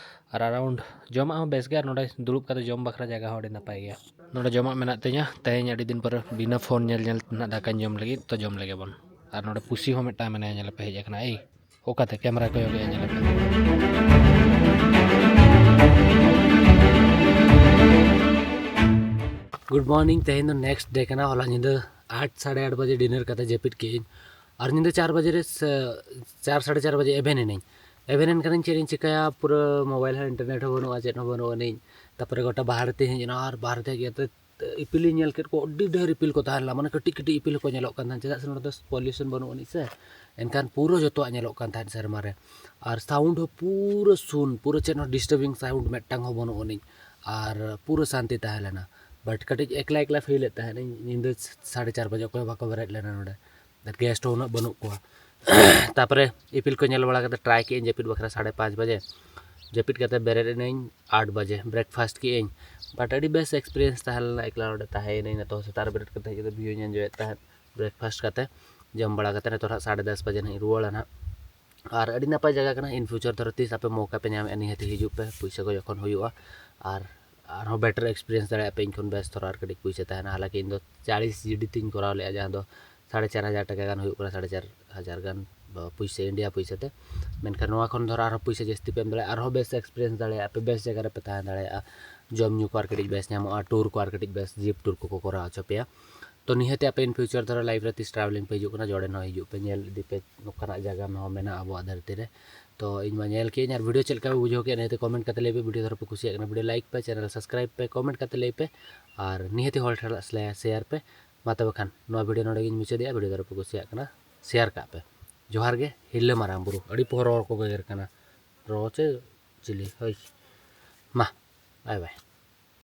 ᱟᱨ around ᱡᱚᱢᱟᱜ ᱦᱚᱸ ᱵᱮᱥ ᱜᱮᱭᱟ, ᱟᱨ ᱱᱚᱰᱮ ᱫᱩᱲᱩᱵ ᱠᱟᱛᱮ ᱡᱚᱢ ᱵᱟᱠᱷᱨᱟ ᱡᱟᱭᱜᱟ ᱦᱚᱸ ᱟᱹᱰᱤ ᱱᱟᱯᱟᱭ ᱜᱮᱭᱟ᱾ ᱱᱚᱰᱮ ᱡᱚᱢᱟᱜ ᱢᱮᱱᱟᱜ ᱛᱤᱧᱟ, ᱛᱮᱦᱮᱧ ᱟᱹᱰᱤ ᱫᱤᱱ ᱯᱚᱨᱮ ᱵᱤᱱᱟᱹ ᱯᱷᱳᱱ ᱧᱮᱞ ᱧᱮᱞ ᱱᱟᱜ ᱫᱟᱠᱟᱧ ᱡᱚᱢ ᱞᱟᱹᱜᱤᱫ, ᱛᱚ ᱡᱚᱢ ᱞᱮᱜᱮ ᱵᱚᱱ᱾ ᱟᱨ ᱱᱚᱰᱮ ᱯᱩᱥᱤ ᱦᱚᱸ ᱢᱤᱫᱴᱟᱝ ᱢᱮᱱᱟᱭᱟ, ᱧᱮᱞᱮᱯᱮ ᱦᱮᱡ ᱟᱠᱟᱱᱟ᱾ ᱮᱭ, ᱚᱠᱟᱛᱮ ᱠᱮᱢᱮᱨᱟ ᱠᱚᱭᱚᱜᱮᱜᱼᱟ, ᱧᱮᱞᱮᱯᱮ᱾ Good morning, ᱛᱮᱦᱮᱧ ᱫᱚ next day ᱠᱟᱱᱟ᱾ ᱦᱚᱞᱟ ᱧᱤᱫᱟᱹ ᱟᱴ ᱥᱟᱲᱮ ᱟᱴ ᱵᱟᱡᱮ ᱰᱤᱱᱟᱨ ᱠᱟᱛᱮ ᱡᱟᱹᱯᱤᱫ ᱠᱮᱫᱟᱹᱧ᱾ ᱟᱨ ᱧᱤᱫᱟᱹ ᱪᱟᱨ ᱵᱟᱡᱮ ᱨᱮ ᱥᱮ ᱪᱟᱨ ᱥᱟᱲᱮ ᱪᱟᱨ ᱵᱟᱡᱮ ᱮᱵᱷᱮᱱ ᱮᱱᱟᱹᱧ᱾ ᱮᱵᱷᱮᱱ ᱮᱱ ᱠᱷᱟᱱᱤᱧ ᱪᱮᱫ ᱤᱧ ᱪᱤᱠᱟᱹᱭᱟ, ᱯᱩᱨᱟᱹ ᱢᱳᱵᱟᱭᱤᱞ ᱦᱚᱸ ᱤᱱᱴᱟᱨᱱᱮᱴ ᱦᱚᱸ ᱵᱟᱹᱱᱩᱜᱼᱟ, ᱪᱮᱫ ᱦᱚᱸ ᱵᱟᱹᱱᱩᱜ ᱟᱹᱱᱤᱡ᱾ ᱛᱟᱨᱯᱚᱨᱮ ᱜᱚᱴᱟ ᱵᱟᱦᱨᱮ ᱛᱮ ᱦᱮᱡ ᱮᱱᱟ, ᱟᱨ ᱵᱟᱦᱨᱮ ᱛᱮ ᱦᱮᱡ ᱠᱟᱛᱮ ᱤᱯᱤᱞᱤᱧ ᱧᱮᱞ ᱠᱮᱫ ᱠᱚᱣᱟ, ᱟᱹᱰᱤ ᱰᱷᱮᱨ ᱤᱯᱤᱞ ᱠᱚ ᱛᱟᱦᱮᱸ ᱞᱮᱱᱟ, ᱢᱟᱱᱮ ᱠᱟᱹᱴᱤᱡ ᱠᱟᱹᱴᱤᱡ ᱤᱯᱤᱞ ᱦᱚᱸᱠᱚ ᱧᱮᱞᱚᱜ ᱠᱟᱱ ᱛᱟᱦᱮᱸᱫ, ᱪᱮᱫᱟᱜ ᱥᱮ ᱱᱚᱰᱮ ᱫᱚ ᱯᱚᱞᱤᱭᱩᱥᱚᱱ ᱵᱟᱹᱱᱩᱜ ᱟᱹᱱᱤᱡ ᱥᱮ᱾ ᱮᱱᱠᱷᱟᱱ ᱯᱩᱨᱟᱹ ᱡᱚᱛᱚᱣᱟᱜ ᱧᱮᱞᱚᱜ ᱠᱟᱱ ᱛᱟᱦᱮᱸᱫ ᱥᱮᱨᱢᱟ ᱨᱮ᱾ ᱟᱨ ᱥᱟᱣᱩᱱᱰ ᱦᱚᱸ ᱯᱩᱨᱟᱹ ᱥᱩᱱ, ᱯᱩᱨᱟᱹ ᱪᱮᱫ ᱦᱚᱸ ᱰᱤᱥᱴᱟᱨᱵᱤᱝ ᱥᱟᱣᱩᱱᱰ ᱢᱤᱫᱴᱟᱝ ᱦᱚᱸ ᱵᱟᱹᱱᱩᱜ ᱟᱹᱱᱤᱡ᱾ ᱟᱨ ᱯᱩᱨᱟᱹ ᱥᱟᱱᱛᱤ ᱛᱟᱦᱮᱸ ᱞᱮᱱᱟ᱾ ᱵᱟᱴ ᱠᱟᱹᱴᱤᱡ ᱮᱠᱞᱟ ᱮᱠᱞᱟ ᱯᱷᱤᱞᱮᱫ ᱛᱟᱦᱮᱸᱫ ᱤᱧ, ᱧᱤᱫᱟᱹ ᱥᱟᱲᱮ ᱪᱟᱨ ᱵᱟᱡᱮ ᱚᱠᱚᱭ ᱦᱚᱸ ᱵᱟᱠᱚ ᱵᱮᱨᱮᱫ ᱞᱮᱱᱟ ᱱᱚᱰᱮ᱾ ᱟᱨ ᱜᱮᱥᱴ ᱦᱚᱸ ᱩᱱᱟᱹᱜ ᱵᱟᱹᱱᱩᱜ ᱠᱚᱣᱟ᱾ ᱛᱟᱨᱯᱚᱨᱮ ᱤᱯᱤᱞ ᱠᱚ ᱧᱮᱞ ᱵᱟᱲᱟ ᱠᱟᱛᱮ ᱴᱨᱟᱭ ᱠᱮᱫ ᱟᱹᱧ ᱡᱟᱹᱯᱤᱫ ᱵᱟᱠᱷᱨᱟ ᱥᱟᱲᱮ ᱯᱟᱸᱪ ᱵᱟᱡᱮ᱾ ᱡᱟᱹᱯᱤᱫ ᱠᱟᱛᱮ ᱵᱮᱨᱮᱫ ᱮᱱᱟᱹᱧ ᱟᱴ ᱵᱟᱡᱮ᱾ ᱵᱨᱮᱠᱯᱷᱟᱥᱴ ᱠᱮᱫ ᱟᱹᱧ᱾ ᱵᱟᱴ ᱟᱹᱰᱤ ᱵᱮᱥ ᱮᱠᱥᱯᱤᱨᱤᱭᱮᱱᱥ ᱛᱟᱦᱮᱸ ᱞᱮᱱᱟ ᱮᱠᱞᱟ ᱱᱚᱰᱮ ᱛᱟᱦᱮᱸᱭᱮᱱᱟᱹᱧ᱾ ᱱᱤᱛᱚᱜ ᱥᱮᱛᱟᱜ ᱨᱮ ᱵᱮᱨᱮᱫ ᱠᱟᱛᱮ ᱦᱮᱡ ᱠᱟᱛᱮ ᱵᱷᱤᱭᱩᱧ ᱮᱱᱡᱚᱭᱮᱫ ᱛᱟᱦᱮᱸᱫ᱾ ᱵᱨᱮᱠᱯᱷᱟᱥᱴ ᱠᱟᱛᱮ ᱡᱚᱢ ᱵᱟᱲᱟ ᱠᱟᱛᱮ ᱱᱤᱛᱚᱜ ᱦᱟᱸᱜ ᱥᱟᱲᱮ ᱫᱚᱥ ᱵᱟᱡᱮ ᱱᱟᱦᱟᱜ ᱤᱧ ᱨᱩᱣᱟᱹᱲᱟ ᱱᱟᱦᱟᱜ᱾ ᱟᱨ ᱟᱹᱰᱤ ᱱᱟᱯᱟᱭ ᱡᱟᱭᱜᱟ ᱠᱟᱱᱟ᱾ In future ᱫᱷᱚᱨᱚ ᱛᱤᱥ ᱟᱯᱮ ᱢᱚᱣᱠᱟ ᱯᱮ ᱧᱟᱢᱮᱫᱼᱟ, ᱱᱤᱦᱟᱹᱛ ᱦᱤᱡᱩᱜ ᱯᱮ, ᱯᱩᱭᱥᱟᱹ ᱠᱚ ᱡᱚᱠᱷᱚᱱ ᱦᱩᱭᱩᱜᱼᱟ᱾ ᱟᱨ ᱟᱨᱦᱚᱸ ᱵᱮᱴᱟᱨ ᱮᱠᱥᱯᱤᱨᱤᱭᱮᱱᱥ ᱫᱟᱲᱮᱭᱟᱜᱼᱟ ᱯᱮ ᱤᱧ ᱠᱷᱚᱱ ᱵᱮᱥ ᱛᱷᱚᱨᱟ ᱟᱨ ᱠᱟᱹᱴᱤᱡ ᱯᱩᱭᱥᱟᱹ ᱛᱟᱦᱮᱱᱟ᱾ ᱦᱟᱞᱟᱠᱤ ᱤᱧ ᱫᱚ ᱪᱟᱲᱤᱥ ᱡᱤᱰᱤ ᱛᱤᱧ ᱠᱚᱨᱟᱣ ᱞᱮᱫᱼᱟ, ᱡᱟᱦᱟᱸ ᱫᱚ ᱥᱟᱲᱮ ᱪᱟᱨ ᱦᱟᱡᱟᱨ ᱴᱟᱠᱟ ᱜᱟᱱ ᱦᱩᱭᱩᱜ ᱠᱟᱱᱟ, ᱥᱟᱲᱮ ᱪᱟᱨ ᱦᱟᱡᱟᱨ ᱜᱟᱱ ᱯᱩᱭᱥᱟᱹ, ᱤᱱᱰᱤᱭᱟ ᱯᱩᱭᱥᱟᱹ ᱛᱮ᱾ ᱢᱮᱱᱠᱷᱟᱱ ᱱᱚᱣᱟ ᱠᱷᱚᱱ ᱫᱷᱚᱨᱚ ᱟᱨᱦᱚᱸ ᱯᱩᱭᱥᱟᱹ ᱡᱟᱹᱥᱛᱤ ᱯᱮ ᱮᱢ ᱫᱟᱲᱮᱭᱟᱜᱼᱟ, ᱟᱨᱦᱚᱸ ᱵᱮᱥ ᱮᱠᱥᱯᱤᱨᱤᱭᱮᱱᱥ ᱫᱟᱲᱮᱭᱟᱜᱼᱟ ᱯᱮ, ᱵᱮᱥ ᱡᱟᱭᱜᱟ ᱨᱮᱯᱮ ᱛᱟᱦᱮᱸ ᱫᱟᱲᱮᱭᱟᱜᱼᱟ, ᱡᱚᱢ ᱧᱩ ᱠᱚ ᱟᱨ ᱠᱟᱹᱴᱤᱡ ᱵᱮᱥ ᱧᱟᱢᱚᱜᱼᱟ, ᱴᱩᱨ ᱠᱚ ᱟᱨ ᱠᱟᱹᱴᱤᱡ ᱵᱮᱥ, ᱡᱤᱯ ᱴᱩᱨ ᱠᱚᱠᱚ ᱠᱚᱨᱟᱣ ᱦᱚᱪᱚ ᱯᱮᱭᱟ᱾ ᱛᱚ ᱱᱤᱦᱟᱹᱛ ᱟᱯᱮ in future ᱫᱷᱚᱨᱚ ᱞᱟᱭᱤᱯᱷ ᱨᱮ ᱛᱤᱥ ᱴᱨᱟᱵᱷᱮᱞᱤᱝ ᱯᱮ ᱦᱤᱡᱩᱜ ᱠᱟᱱᱟ, ᱡᱚᱲᱮᱱ ᱦᱚᱸ ᱦᱤᱡᱩᱜ ᱯᱮ, ᱧᱮᱞ ᱤᱫᱤ ᱯᱮ, ᱱᱚᱝᱠᱟᱱᱟᱜ ᱡᱟᱭᱜᱟ ᱦᱚᱸ ᱢᱮᱱᱟᱜᱼᱟ ᱟᱵᱚᱣᱟᱜ ᱫᱷᱟᱹᱨᱛᱤ ᱨᱮ᱾ ᱛᱚ ᱤᱧ ᱢᱟ ᱧᱮᱞ ᱠᱮᱫ ᱟᱹᱧ, ᱟᱨ ᱵᱷᱤᱰᱤᱭᱳ ᱪᱮᱫ ᱞᱮᱠᱟ ᱯᱮ ᱵᱩᱡᱷᱟᱹᱣ ᱠᱮᱫ, ᱱᱤᱦᱟᱹᱛ ᱠᱚᱢᱮᱱᱴ ᱠᱟᱛᱮ ᱞᱟᱹᱭ ᱯᱮ᱾ ᱵᱷᱤᱰᱤᱭᱳ ᱫᱷᱚᱨᱚ ᱯᱮ ᱠᱩᱥᱤᱭᱟᱜ ᱠᱟᱱᱟ, ᱵᱷᱤᱰᱤᱭᱳ ᱞᱟᱭᱤᱠ ᱯᱮ, ᱪᱮᱱᱮᱞ ᱥᱟᱵᱥᱠᱨᱟᱭᱤᱵ ᱯᱮ, ᱠᱚᱢᱮᱱᱴ ᱠᱟᱛᱮ ᱞᱟᱹᱭ ᱯᱮ, ᱟᱨ ᱱᱤᱦᱟᱹᱛ ᱦᱚᱲ ᱴᱷᱮᱱ ᱥᱮᱭᱟᱨ ᱯᱮ᱾ ᱢᱟ ᱛᱚᱵᱮ ᱠᱷᱟᱱ ᱱᱚᱣᱟ ᱵᱷᱤᱰᱤᱭᱳ ᱱᱚᱰᱮ ᱜᱤᱧ ᱢᱩᱪᱟᱹᱫᱮᱜᱼᱟ᱾ ᱵᱷᱤᱰᱤᱭᱳ ᱫᱷᱚᱨᱚ ᱯᱮ ᱠᱩᱥᱤᱭᱟᱜ ᱠᱟᱱᱟ, ᱥᱮᱭᱟᱨ ᱠᱟᱜ ᱯᱮ᱾ ᱡᱚᱦᱟᱨ ᱜᱮ, ᱦᱤᱨᱞᱟᱹ ᱢᱟᱨᱟᱝ ᱵᱩᱨᱩ᱾ ᱟᱹᱰᱤ ᱯᱚᱦᱚᱨ ᱦᱚᱲ ᱠᱚ ᱜᱮᱜᱮᱨ ᱠᱟᱱᱟ, ᱨᱚ ᱪᱮ ᱪᱤᱞᱤ, ᱦᱳᱭ᱾ ᱢᱟ, ᱵᱟᱭ ᱵᱟᱭ᱾